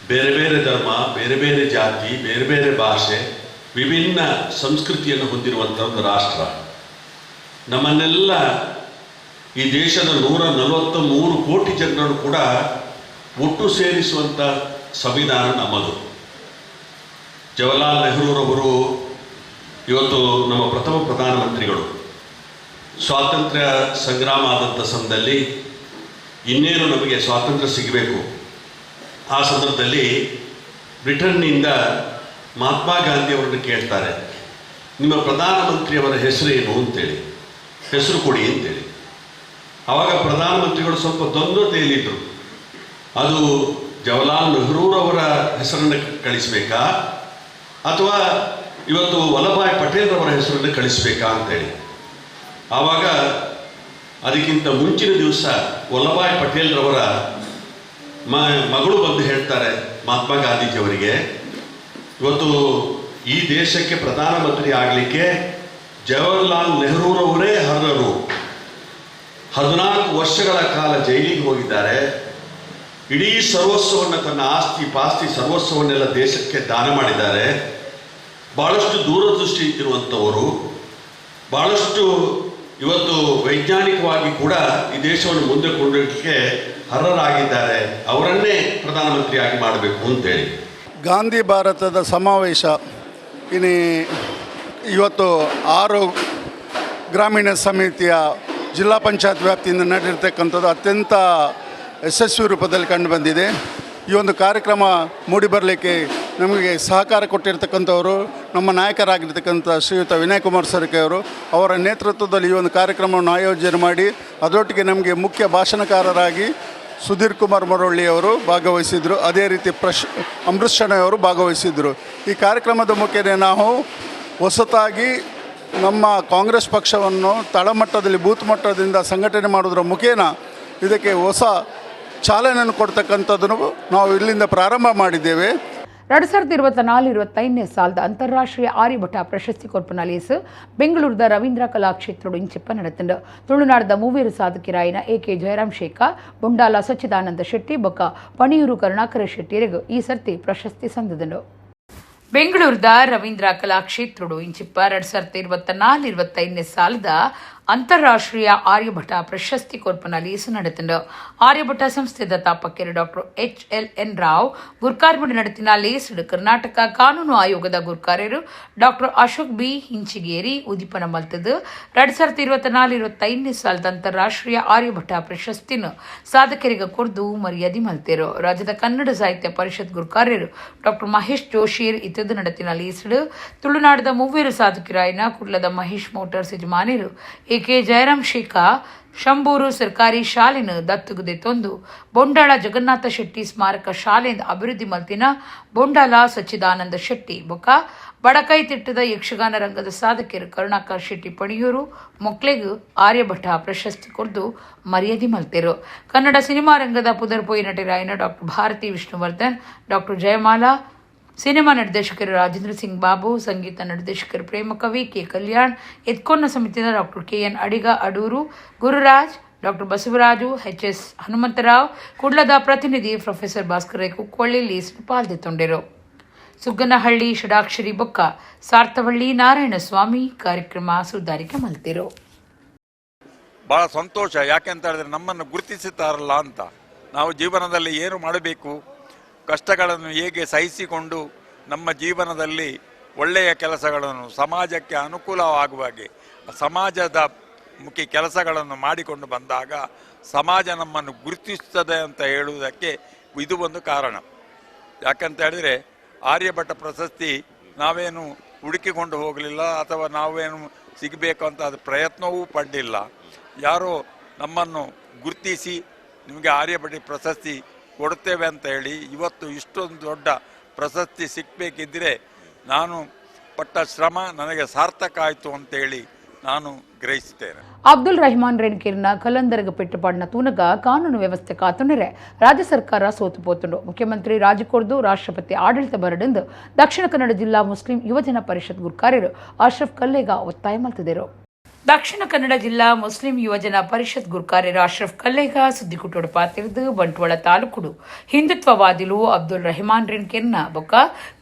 ಬೇರೆ ಬೇರೆ ಧರ್ಮ, ಬೇರೆ ಬೇರೆ ಜಾತಿ, ಬೇರೆ ಬೇರೆ ಭಾಷೆ, ವಿಭಿನ್ನ ಸಂಸ್ಕೃತಿಯನ್ನು ಹೊಂದಿರುವಂಥ ಒಂದು ರಾಷ್ಟ್ರ. ನಮ್ಮನ್ನೆಲ್ಲ ಈ ದೇಶದ 143 ಕೋಟಿ ಜನರನ್ನು ಕೂಡ ಒಟ್ಟು ಸೇರಿಸುವಂಥ ಸಂವಿಧಾನ ನಮ್ಮದು. ಜವಾಹರ್ಲಾಲ್ ನೆಹರೂರವರು ಇವತ್ತು ನಮ್ಮ ಪ್ರಥಮ ಪ್ರಧಾನಮಂತ್ರಿಗಳು. ಸ್ವಾತಂತ್ರ್ಯ ಸಂಗ್ರಾಮ ಆದಂಥ ಸಮಯದಲ್ಲಿ ಇನ್ನೇನು ನಮಗೆ ಸ್ವಾತಂತ್ರ್ಯ ಸಿಗಬೇಕು, ಆ ಸಂದರ್ಭದಲ್ಲಿ ಬ್ರಿಟನ್ನಿಂದ ಮಹಾತ್ಮ ಗಾಂಧಿಯವರನ್ನು ಕೇಳ್ತಾರೆ, ನಿಮ್ಮ ಪ್ರಧಾನಮಂತ್ರಿಯವರ ಹೆಸರೇನು ಅಂತೇಳಿ, ಹೆಸರು ಕೊಡಿ ಅಂತೇಳಿ. ಆವಾಗ ಪ್ರಧಾನಮಂತ್ರಿಗಳು ಸ್ವಲ್ಪ ದ್ವಂದ್ವತೆಯಲ್ಲಿದ್ದರು. ಅದು ಜವಾಹರ್ಲಾಲ್ ನೆಹರೂರವರ ಹೆಸರನ್ನು ಕಳಿಸಬೇಕಾ ಅಥವಾ ಇವತ್ತು ವಲ್ಲಭಾಯ್ ಪಟೇಲ್ರವರ ಹೆಸರನ್ನು ಕಳಿಸಬೇಕಾ ಅಂತೇಳಿ. ಆವಾಗ ಅದಕ್ಕಿಂತ ಮುಂಚಿನ ದಿವಸ ವಲ್ಲಭಾಯ್ ಪಟೇಲ್ರವರ ಮಗಳು ಬಂದು ಹೇಳ್ತಾರೆ ಮಹಾತ್ಮ ಗಾಂಧೀಜಿಯವರಿಗೆ, ಇವತ್ತು ಈ ದೇಶಕ್ಕೆ ಪ್ರಧಾನಮಂತ್ರಿ ಆಗಲಿಕ್ಕೆ ಜವಾಹರ್ಲಾಲ್ ನೆಹರೂರವರೇ ಅರ್ಹರು. 14 ವರ್ಷಗಳ ಕಾಲ ಜೈಲಿಗೆ ಹೋಗಿದ್ದಾರೆ. ಇಡೀ ಸರ್ವಸ್ವವನ್ನು, ತನ್ನ ಆಸ್ತಿ ಪಾಸ್ತಿ ಸರ್ವಸ್ವವನ್ನೆಲ್ಲ ದೇಶಕ್ಕೆ ದಾನ ಮಾಡಿದ್ದಾರೆ. ಭಾಳಷ್ಟು ದೂರದೃಷ್ಟಿ ಇರುವಂಥವರು, ಭಾಳಷ್ಟು ಇವತ್ತು ವೈಜ್ಞಾನಿಕವಾಗಿ ಕೂಡ ಈ ದೇಶವನ್ನು ಮುಂದೆ ಕೊಂಡೊಯ್ಯಲಿಕ್ಕೆ ಅರ್ಹರಾಗಿದ್ದಾರೆ. ಅವರನ್ನೇ ಪ್ರಧಾನಮಂತ್ರಿಯಾಗಿ ಮಾಡಬೇಕು ಅಂತೇಳಿ. ಗಾಂಧಿ ಭಾರತದ ಸಮಾವೇಶ ಇನ್ನು ಇವತ್ತು 6 ಗ್ರಾಮೀಣ ಸಮಿತಿಯ ಜಿಲ್ಲಾ ಪಂಚಾಯತ್ ವ್ಯಾಪ್ತಿಯಿಂದ ನಡೆದಿರ್ತಕ್ಕಂಥದ್ದು ಅತ್ಯಂತ ಯಶಸ್ವಿ ರೂಪದಲ್ಲಿ ಕಂಡುಬಂದಿದೆ. ಈ ಒಂದು ಕಾರ್ಯಕ್ರಮ ಮೂಡಿಬರಲಿಕ್ಕೆ ನಮಗೆ ಸಹಕಾರ ಕೊಟ್ಟಿರ್ತಕ್ಕಂಥವರು ನಮ್ಮ ನಾಯಕರಾಗಿರ್ತಕ್ಕಂಥ ಶ್ರೀಯುತ ವಿನಯ್ ಕುಮಾರ್ ಸೊರಕೆ ಅವರು, ಅವರ ನೇತೃತ್ವದಲ್ಲಿ ಈ ಒಂದು ಕಾರ್ಯಕ್ರಮವನ್ನು ಆಯೋಜನೆ ಮಾಡಿ ಅದರೊಟ್ಟಿಗೆ ನಮಗೆ ಮುಖ್ಯ ಭಾಷಣಕಾರರಾಗಿ ಸುಧೀರ್ ಕುಮಾರ್ ಮರೊಳ್ಳಿಯವರು ಭಾಗವಹಿಸಿದರು. ಅದೇ ರೀತಿ ಅಮೃತ್ ಶೆಣೈ ಅವರು ಭಾಗವಹಿಸಿದರು. ಈ ಕಾರ್ಯಕ್ರಮದ ಮುಖೇನ ನಾವು ಹೊಸತಾಗಿ ನಮ್ಮ ಕಾಂಗ್ರೆಸ್ ಪಕ್ಷವನ್ನು ತಳಮಟ್ಟದಲ್ಲಿ, ಬೂತ್ ಮಟ್ಟದಿಂದ ಸಂಘಟನೆ ಮಾಡೋದರ ಮುಖೇನ ಇದಕ್ಕೆ ಹೊಸ ಚಾಲನೆಯನ್ನು ಕೊಡ್ತಕ್ಕಂಥದ್ದನ್ನು ನಾವು ಇಲ್ಲಿಂದ ಪ್ರಾರಂಭ ಮಾಡಿದ್ದೇವೆ. 2024-25ನೇ ಸಾಲದ ಅಂತಾರಾಷ್ಟ್ರೀಯ ಆರ್ಯಭಟ ಪ್ರಶಸ್ತಿ ಕೊರ್ಪುನ ಲೇಸ್ ಬೆಂಗಳೂರದ ರವೀಂದ್ರ ಕಲಾಕ್ಷೇತ್ರಡು ಇಂಚಿಪ್ಪ ನಡೆತಂಡು. ತುಳುನಾಡದ ಮೂವೇರು ಸಾಧಕಿರಾಯಿನ ಎ ಕೆ ಜಯರಾಮ್ ಶೇಖ, ಬೊಂಡಾಲ ಸಚ್ಚಿದಾನಂದ ಶೆಟ್ಟಿ ಬೊಕ್ಕ ಪಣಿಯೂರು ಕರುಣಾಕರ ಶೆಟ್ಟಿಯರಿಗೂ ಈ ಸರ್ತಿ ಪ್ರಶಸ್ತಿ ಸಂದದನು. ಬೆಂಗಳೂರದ ರವೀಂದ್ರ ಕಲಾಕ್ಷೇತ್ರಡು ಇಂಚಿಪ್ಪ 2024-25ನೇ ಸಾಲದ ಅಂತಾರಾಷ್ಟ್ರೀಯ ಆರ್ಯಭಟ ಪ್ರಶಸ್ತಿ ಕೊರ್ಪುನ ಲೇಸು ನಡೆತಂಡು. ಆರ್ಯಭಟ ಸಂಸ್ಥೆದ ತಾಪಕರು doctor H L N Rao ಗುರ್ಕಾರ್ಮುಡಿ ನಡೆತಿನ ಲೇಸುಡು Karnataka ಕಾನೂನು ಆಯೋಗದ ಗುರ್ಕಾರ್ಯರು ಡಾಕ್ಟರ್ ಅಶೋಕ್ ಬಿ ಹಿಂಚಿಗೇರಿ ಉದೀಪನ ಮಲ್ತದು 2024-25ನೇ ಸಾಲದ ಅಂತಾರಾಷ್ಟ್ರೀಯ ಆರ್ಯಭಟ ಪ್ರಶಸ್ತಿನ ಸಾಧಕರಿಗೆ ಕೊರ್ದು ಮರ್ಯಾದೆ ಮಲ್ತೇರು. ರಾಜ್ಯದ ಕನ್ನಡ ಸಾಹಿತ್ಯ ಪರಿಷತ್ ಗುರ್ಕಾರ್ಯರು ಡಾಕ್ಟರ್ ಮಹೇಶ್ ಜೋಶಿಯರ್ ಇತ್ತದು ನಡೆತಿನ ಲೇಸುಡು ತುಳುನಾಡದ ಮೂವೇರು ಸಾಧಕಿರಾಯನ ಕುಡ್ಲದ ಮಹೇಶ್ ಮೋಟಾರ್ಸ್ ಯಜಮಾನಿರು ಎ ಕೆ ಜಯರಾಮ್ ಶೇಖ, ಶಂಬೂರು ಸರ್ಕಾರಿ ಶಾಲೆನ ದತ್ತುಗುದೆ ತೊಂದು ಬೊಂಡಾಳ ಜಗನ್ನಾಥ ಶೆಟ್ಟಿ ಸ್ಮಾರಕ ಶಾಲೆಯಿಂದ ಅಭಿವೃದ್ಧಿ ಮಲ್ತಿನ ಬೊಂಡಾಲ ಸಚ್ಚಿದಾನಂದ ಶೆಟ್ಟಿ ಬೊಕ್ಕ ಬಡಕೈ ತಿಟ್ಟದ ಯಕ್ಷಗಾನ ರಂಗದ ಸಾಧಕರು ಕರುಣಾಕರ್ ಶೆಟ್ಟಿ ಪಣಿಯೂರು ಮೊಕ್ಲೆಗ್ ಆರ್ಯಭಟ ಪ್ರಶಸ್ತಿ ಕೊರ್ದು ಮರ್ಯಾದೆ ಮಲ್ತೆರು. ಕನ್ನಡ ಸಿನಿಮಾ ರಂಗದ ಪುದರ್ಪೋಯಿ ನಟರಾಯಿನ doctor Bharathi Vishnuvardhan, doctor Jayamala, cinema ನಿರ್ದೇಶಕರು ರಾಜೇಂದ್ರ ಸಿಂಗ್ ಬಾಬು, ಸಂಗೀತ ನಿರ್ದೇಶಕರು ಪ್ರೇಮಕವಿ ಕೆ ಕಲ್ಯಾಣ್, ಎತ್ಕೊನ್ನ ಸಮಿತಿಯ doctor K N Adiga Adur, Gururaj, doctor Basavaraju, H S Hanumantharao, ಕುಡ್ಲದ ಪ್ರತಿನಿಧಿ ಪ್ರೊಫೆಸರ್ ಭಾಸ್ಕರ ಕುಕ್ಕೊಳ್ಳಿ ಲೀಸ್ ಪಾಲ್ದೆತ್ತೊಂಡೆರು. ಸುಗ್ಗನಹಳ್ಳಿ ಷಡಾಕ್ಷರಿ ಬೊಕ್ಕ ಸಾರ್ತವಳ್ಳಿ ನಾರಾಯಣಸ್ವಾಮಿ ಕಾರ್ಯಕ್ರಮ ಸುಧಾರಿಕೆ ಮಲ್ತಿರು. ಭಾಳ ಸಂತೋಷ. ಯಾಕೆಂತ ಹೇಳಿದ್ರೆ ನಮ್ಮನ್ನು ಗುರುತಿಸುತ್ತಾರಲ್ಲ ಅಂತ. ನಾವು ಜೀವನದಲ್ಲಿ ಏನು ಮಾಡಬೇಕು, ಕಷ್ಟಗಳನ್ನು ಹೇಗೆ ಸಹಿಸಿಕೊಂಡು ನಮ್ಮ ಜೀವನದಲ್ಲಿ ಒಳ್ಳೆಯ ಕೆಲಸಗಳನ್ನು ಸಮಾಜಕ್ಕೆ ಅನುಕೂಲವಾಗುವ ಹಾಗೆ ಸಮಾಜದ ಮುಖ್ಯ ಕೆಲಸಗಳನ್ನು ಮಾಡಿಕೊಂಡು ಬಂದಾಗ ಸಮಾಜ ನಮ್ಮನ್ನು ಗುರುತಿಸುತ್ತದೆ ಅಂತ ಹೇಳುವುದಕ್ಕೆ ಇದು ಒಂದು ಕಾರಣ. ಯಾಕಂತ ಹೇಳಿದರೆ ಆರ್ಯಭಟ ಪ್ರಶಸ್ತಿ ನಾವೇನು ಹುಡುಕಿಕೊಂಡು ಹೋಗಲಿಲ್ಲ ಅಥವಾ ನಾವೇನು ಸಿಗಬೇಕು ಅಂತ ಅದು ಪ್ರಯತ್ನವೂ ಪಡಲಿಲ್ಲ. ಯಾರೋ ನಮ್ಮನ್ನು ಗುರುತಿಸಿ ನಿಮಗೆ ಆರ್ಯಭಟ ಪ್ರಶಸ್ತಿ ಕೊಡುತ್ತೇವೆ ಅಂತ ಹೇಳಿ ಇವತ್ತು ಇಷ್ಟೊಂದು ದೊಡ್ಡ ಪ್ರಶಸ್ತಿ ಸಿಕ್ಕಬೇಕಿದ್ದರೆ ನಾನು ಪಟ್ಟ ಶ್ರಮ ನನಗೆ ಸಾರ್ಥಕ ಆಯಿತು ಅಂತೇಳಿ ನಾನು ಗ್ರಹಿಸುತ್ತೇನೆ. ಅಬ್ದುಲ್ ರಹಮಾನ್ ರೆಣಕೇರಿನ ಕಲಂದರ್ಗ ಪೆಟ್ಟುಪಾಡಿನ ತೂನಗ ಕಾನೂನು ವ್ಯವಸ್ಥೆ ಕಾತುನರೆ ರಾಜ್ಯ ಸರ್ಕಾರ ಸೋತು ಪೋತುಂಡು. ಮುಖ್ಯಮಂತ್ರಿ ರಾಜಕೋರ್ದು ರಾಷ್ಟ್ರಪತಿ ಆಡಳಿತ ಬರಡೆಂದು ದಕ್ಷಿಣ ಕನ್ನಡ ಜಿಲ್ಲಾ ಮುಸ್ಲಿಂ ಯುವಜನ ಪರಿಷತ್ ಗುರ್ಕಾರ್ಯರು ಅಶ್ರಫ್ ಕಲ್ಲೇಗ ಒತ್ತಾಯ ಮಲ್ತಿದರು. ದಕ್ಷಿಣ ಕನ್ನಡ ಜಿಲ್ಲಾ ಮುಸ್ಲಿಂ ಯುವಜನ ಪರಿಷತ್ ಗುರ್ಕಾರ್ಯರು ಅಶ್ರಫ್ ಕಲ್ಲೇಗ ಸುದ್ದಿಕುಟೋಡು ಪಾತಿರ್ದು ಬಂಟ್ವಾಳ ತಾಲೂಕುಡು ಹಿಂದುತ್ವವಾದಿಲು ಅಬ್ದುಲ್ ರಹಮಾನ್ ರಿನ್ಕೆನ್ನ ಬೊಕ್ಕ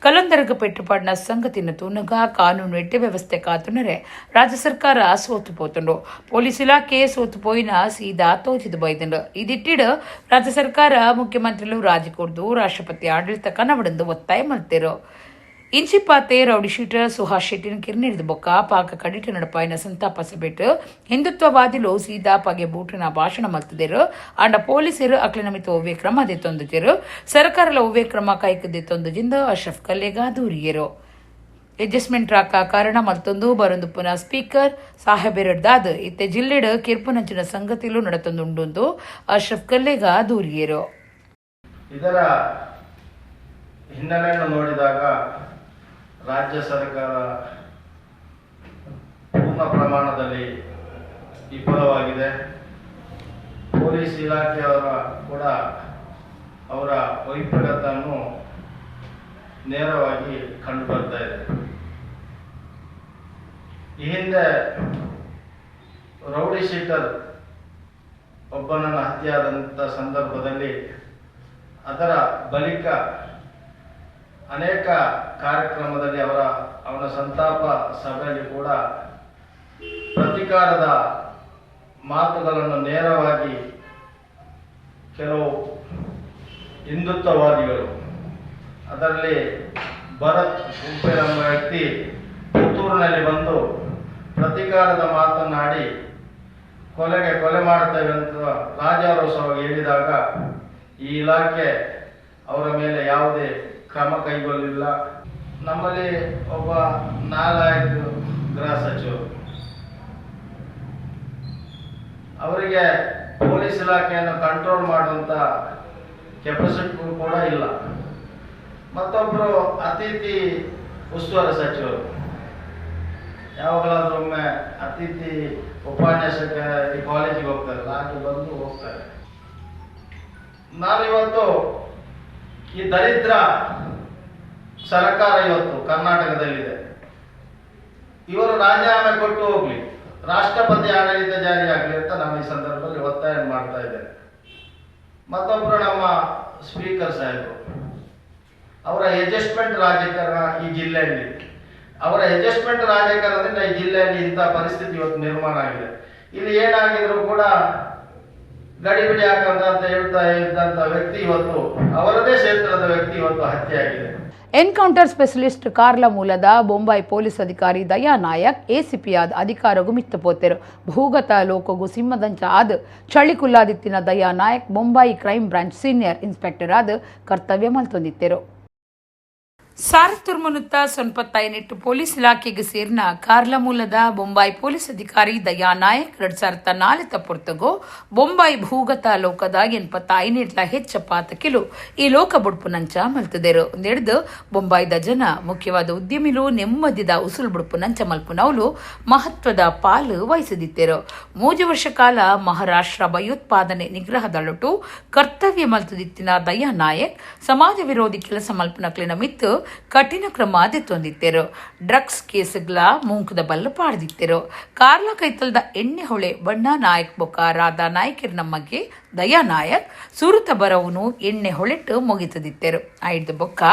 ಕಲಂದರ್ಗ ಪೆಟ್ಟುಪಾಡಿನ ಸಂಗತಿನ ತೂನಗ ಕಾನೂನು ಎಟ್ಟೆ ವ್ಯವಸ್ಥೆ ಕಾತುನರೆ ರಾಜ್ಯ ಸರ್ಕಾರ ಸೋತು ಪೋತುಂಡು. ಪೊಲೀಸ್ ಇಲಾಖೆ ಸೋತು ಪೋಯಿನ ಸೀದಾ ತೋಜಿದು ಬೈದಂಡು. ಇದಿಟ್ಟಿಡು ರಾಜ್ಯ ಸರ್ಕಾರ ಮುಖ್ಯಮಂತ್ರಿಲು ರಾಜಿಕೊರ್ದು ರಾಷ್ಟ್ರಪತಿ ಆಡಳಿತ ಕನವಡೆಂದು ಒತ್ತಾಯ ಮಲ್ತಿರು. ಇಂಚಿಪಾತೆ ರೌಡಿ ಶೀಟರ್ ಸುಹಾಸ್ ಶೆಟ್ಟಿನ ಕಿರ್ನಿಡ್ದು ಬೊಕ್ಕ ಪಾಕ ಕಡಿಟ ನಡಪಾಯಿನ ಸಂತಾಪ ಸಭೆಟ್ ಹಿಂದುತ್ವವಾದಿಲು ಸೀದಾ ಪಗೆ ಬೂಟಿನ ಭಾಷಣ ಮಲ್ತಿದರು. ಆಂಡ ಪೊಲೀಸರು ಅಕ್ಲೆ ನಮಿತ ಒವ್ವೆ ಕ್ರಮ ದೆತ್ತೊಂದುಜೆರು. ಸರ್ಕಾರಲ ಒವ್ವೆ ಕ್ರಮ ಕೈಕ್ ಜಿಂದ ಅಶ್ರಫ್ ಕಲ್ಲೇಗ ದೂರಿಯರು. ಅಡ್ಜಸ್ಟ್ಮೆಂಟ್ ರಾಕ ಕಾರಣ ಮಲ್ತೊಂದು ಬರೊಂದು ಪುನಃ ಸ್ಪೀಕರ್ ಸಾಹೇಬೆರಡ್ದಾದ್ ಇತ್ತೆ ಜಿಲ್ಲೆಡ್ ಕಿರ್ಪುನಂಚಿನ ಸಂಗತಿಲು ನಡತೊಂದುಂಡುಂದು ಅಶ್ರಫ್ ಕಲ್ಲೇಗ ದೂರಿಯರು. ಇದರ ಹಿನ್ನೆಲೆಯನ್ನು ನೋಡಿದಾಗ ರಾಜ್ಯ ಸರ್ಕಾರ ಪೂರ್ಣ ಪ್ರಮಾಣದಲ್ಲಿ ವಿಫಲವಾಗಿದೆ. ಪೊಲೀಸ್ ಇಲಾಖೆಯವರ ಕೂಡ ಅವರ ವೈಫಲ್ಯತೆಯನ್ನು ನೇರವಾಗಿ ಕಂಡುಬರ್ತಾ ಇದೆ. ಈ ಹಿಂದೆ ರೌಡಿ ಶೀಟರ್ ಒಬ್ಬನನ್ನು ಹತ್ಯೆಯಾದಂಥ ಸಂದರ್ಭದಲ್ಲಿ ಅದರ ಬಳಿಕ ಅನೇಕ ಕಾರ್ಯಕ್ರಮದಲ್ಲಿ ಅವನ ಸಂತಾಪ ಸಭೆಯಲ್ಲಿ ಕೂಡ ಪ್ರತಿಕಾರದ ಮಾತುಗಳನ್ನು ನೇರವಾಗಿ ಕೆಲವು ಹಿಂದುತ್ವವಾದಿಗಳು, ಅದರಲ್ಲಿ ಭರತ್ ಗುಂಪೆರೆಂಬ ವ್ಯಕ್ತಿ ಪುತ್ತೂರಿನಲ್ಲಿ ಬಂದು ಪ್ರತಿಕಾರದ ಮಾತನ್ನಾಡಿ ಕೊಲೆಗೆ ಕೊಲೆ ಮಾಡ್ತೇವೆ ಅಂತ ರಾಜಾರೋಷವಾಗಿ ಹೇಳಿದಾಗ ಈ ಇಲಾಖೆ ಅವರ ಮೇಲೆ ಯಾವುದೇ ಕ್ರಮ ಕೈಗೊಳ್ಳಲಿಲ್ಲ. ನಮ್ಮಲ್ಲಿ ಒಬ್ಬ ನಾಲಾಯಕ ಗೃಹ ಸಚಿವರು, ಅವರಿಗೆ ಪೊಲೀಸ್ ಇಲಾಖೆಯನ್ನು ಕಂಟ್ರೋಲ್ ಮಾಡುವಂಥ ಕೆಪಾಸಿಟಿ ಕೂಡ ಇಲ್ಲ. ಮತ್ತೊಬ್ಬರು ಅತಿಥಿ ಉಸ್ತುವಾರಿ ಸಚಿವರು, ಯಾವಾಗಲಾದ್ರೂ ಒಮ್ಮೆ ಅತಿಥಿ ಉಪನ್ಯಾಸಕ ಈ ಕಾಲೇಜಿಗೆ ಹೋಗ್ತಾರಲ್ಲ, ಹಾಗೆ ಬಂದು ಹೋಗ್ತಾರೆ. ನಾನಿವತ್ತು ಈ ದರಿದ್ರ ಸರ್ಕಾರ ಇವತ್ತು ಕರ್ನಾಟಕದಲ್ಲಿದೆ. ಇವರು ರಾಜೀನಾಮೆ ಕೊಟ್ಟು ಹೋಗಲಿ, ರಾಷ್ಟ್ರಪತಿ ಆಡಳಿತ ಜಾರಿಯಾಗಲಿ ಅಂತ ನಾನು ಈ ಸಂದರ್ಭದಲ್ಲಿ ಒತ್ತಾಯ ಮಾಡ್ತಾ ಇದ್ದೇನೆ. ಮತ್ತೊಬ್ಬರು ನಮ್ಮ ಸ್ಪೀಕರ್ ಸಾಹೇಬರು, ಅವರ ಅಡ್ಜಸ್ಟ್ಮೆಂಟ್ ರಾಜಕಾರಣ ಈ ಜಿಲ್ಲೆಯಲ್ಲಿ, ಅವರ ಅಡ್ಜಸ್ಟ್ಮೆಂಟ್ ರಾಜಕಾರಣದಿಂದ ಈ ಜಿಲ್ಲೆಯಲ್ಲಿ ಇಂಥ ಪರಿಸ್ಥಿತಿ ಇವತ್ತು ನಿರ್ಮಾಣ ಆಗಿದೆ. ಇಲ್ಲಿ ಏನಾಗಿದ್ರು ಕೂಡ ಗಡಿಬಿಡಿ ಹಾಕಂತ ಅಂತ ಹೇಳ್ತಾ ಇದ್ದಂಥ ವ್ಯಕ್ತಿ ಇವತ್ತು ಅವರದೇ ಕ್ಷೇತ್ರದ ವ್ಯಕ್ತಿ ಇವತ್ತು ಹತ್ಯೆಯಾಗಿದೆ. ಎನ್ಕೌಂಟರ್ ಸ್ಪೆಷಲಿಸ್ಟ್ ಕಾರ್ಲ ಮೂಲದ ಬೊಂಬಾಯಿ ಪೊಲೀಸ್ ಅಧಿಕಾರಿ ದಯಾ ನಾಯಕ್ ಎಸಿಪಿಯಾದ ಅಧಿಕಾರಗು ಮಿತ್ತ ಪೋತೆರು. ಭೂಗತ ಲೋಕಗು ಸಿಂಹದಂಚ ಆದ ಚಳಿಕುಲ್ಲಾದಿತ್ತಿನ Daya Nayak Bombay crime branch senior inspector ಆದ ಕರ್ತವ್ಯ ಮಲ್ತೊಂದಿತ್ತೆರು. ಸಾರತುರ್ಮುನುತ್ತ ಸೊನ್ಪತ್ತೈನೆಟ್ಟು ಪೊಲೀಸ್ ಇಲಾಖೆಗೆ ಸೇರಿನ ಕಾರ್ಲ ಮೂಲದ ಬೊಂಬಾಯಿ ಪೊಲೀಸ್ ಅಧಿಕಾರಿ ದಯಾ ನಾಯಕ್ 2004 ಪೊರ್ತುಗು ಬೊಂಬಾಯಿ ಭೂಗತ ಲೋಕದ 85ಲ ಹೆಚ್ಚ ಪಾತಕಿಲು ಈ ಲೋಕ ಬುಡ್ಪುನಂಚ ಮಲ್ತದೆರು. ನೆಡ್ದು ಬೊಂಬಾಯಿದ ಜನ ಮುಖ್ಯವಾದ ಉದ್ಯಮಿಲು ನೆಮ್ಮದಿದ ಉಸುಲು ಬುಡ್ಪುನಂಚ ಮಲ್ಪುನವ್ಲು ಮಹತ್ವದ ಪಾಲು ವಹಿಸದಿತ್ತೆರು. 3 ವರ್ಷ ಕಾಲ ಮಹಾರಾಷ್ಟ್ರ ಭಯೋತ್ಪಾದನೆ ನಿಗ್ರಹ ದಳಟು ಕರ್ತವ್ಯ ಮಲ್ತದಿತ್ತಿನ ದಯಾ ನಾಯಕ್ ಸಮಾಜ ವಿರೋಧಿ ಕೆಲಸ ಮಲ್ಪುನಕ್ಲೆನ ಮಿತ್ತು ಕಠಿಣ ಕ್ರಮ ದೆತ್ತೊಂದಿತ್ತೆರು. ಡ್ರಗ್ಸ್ ಕೇಸುಗಳ ಮೂಂಕದ ಬಲ್ಲು ಪಾಡ್ದಿತ್ತೆರು. ಕಾರ್ಲ ಕೈತಲ್ದ ಎಣ್ಣೆ ಹೊಳೆ ಬಣ್ಣ ನಾಯಕ್ ಬೊಕ್ಕ ರಾಧಾ ನಾಯಕರ್ ನಮಗೆ ದಯಾ ನಾಯಕ್ ಸುರುತ ಬರವುನು ಎಣ್ಣೆ ಹೊಳೆಟ್ಟು ಮುಗಿತದಿತ್ತೆರು. ಐದು ಬೊಕ್ಕ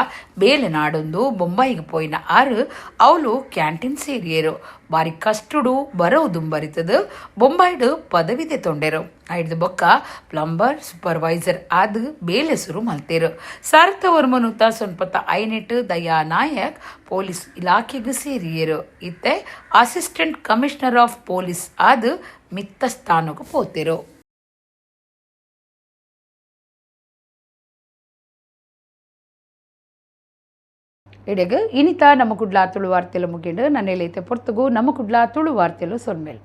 ಬೇಲೆ ನಾಡೊಂದು ಬೊಂಬಾಯಿಗೆ ಪೋಯಿನ ಆರು ಅವಳು ಕ್ಯಾಂಟೀನ್ ಸೇರಿಯರು. ಬಾರಿ ಕಷ್ಟಡು ಬರವು ದುಂಬರಿತದು ಬೊಂಬಾಯಿಡು ಪದವಿ ತೊಂಡೆರು. ಐದು ಬೊಕ್ಕ ಪ್ಲಂಬರ್ ಸೂಪರ್ವೈಸರ್ ಆದ್ ಬೇಲೆ ಸುರು ಮಲ್ತೇರು. ಸಾರಥ ವರ್ಮನುತ ಸೊನ್ಪತ್ತ ಐನೆಟ್ ದಯಾ ನಾಯಕ್ ಪೊಲೀಸ್ ಇಲಾಖೆಗೆ ಸೇರಿಯರು. ಇತ್ತೆ ಅಸಿಸ್ಟೆಂಟ್ ಕಮಿಷನರ್ ಆಫ್ ಪೊಲೀಸ್ ಆದ್ ಮಿತ್ತ ಸ್ಥಾನಕ್ಕೆ ಪೋತೆರು. ಇಡೆಗ್ ಇನಿತ ನಮ್ಮ ಕುಡ್ಲ ತುಳು ವಾರ್ತೆಲು ಮುಗಿಂಡು. ನನ್ನೆಲೈತೆ ಪೊರ್ತುಗು ನಮ್ಮ ಕುಡ್ಲ ತುಳು ವಾರ್ತೆಲು ಸೊನ್ಮೇಲ್.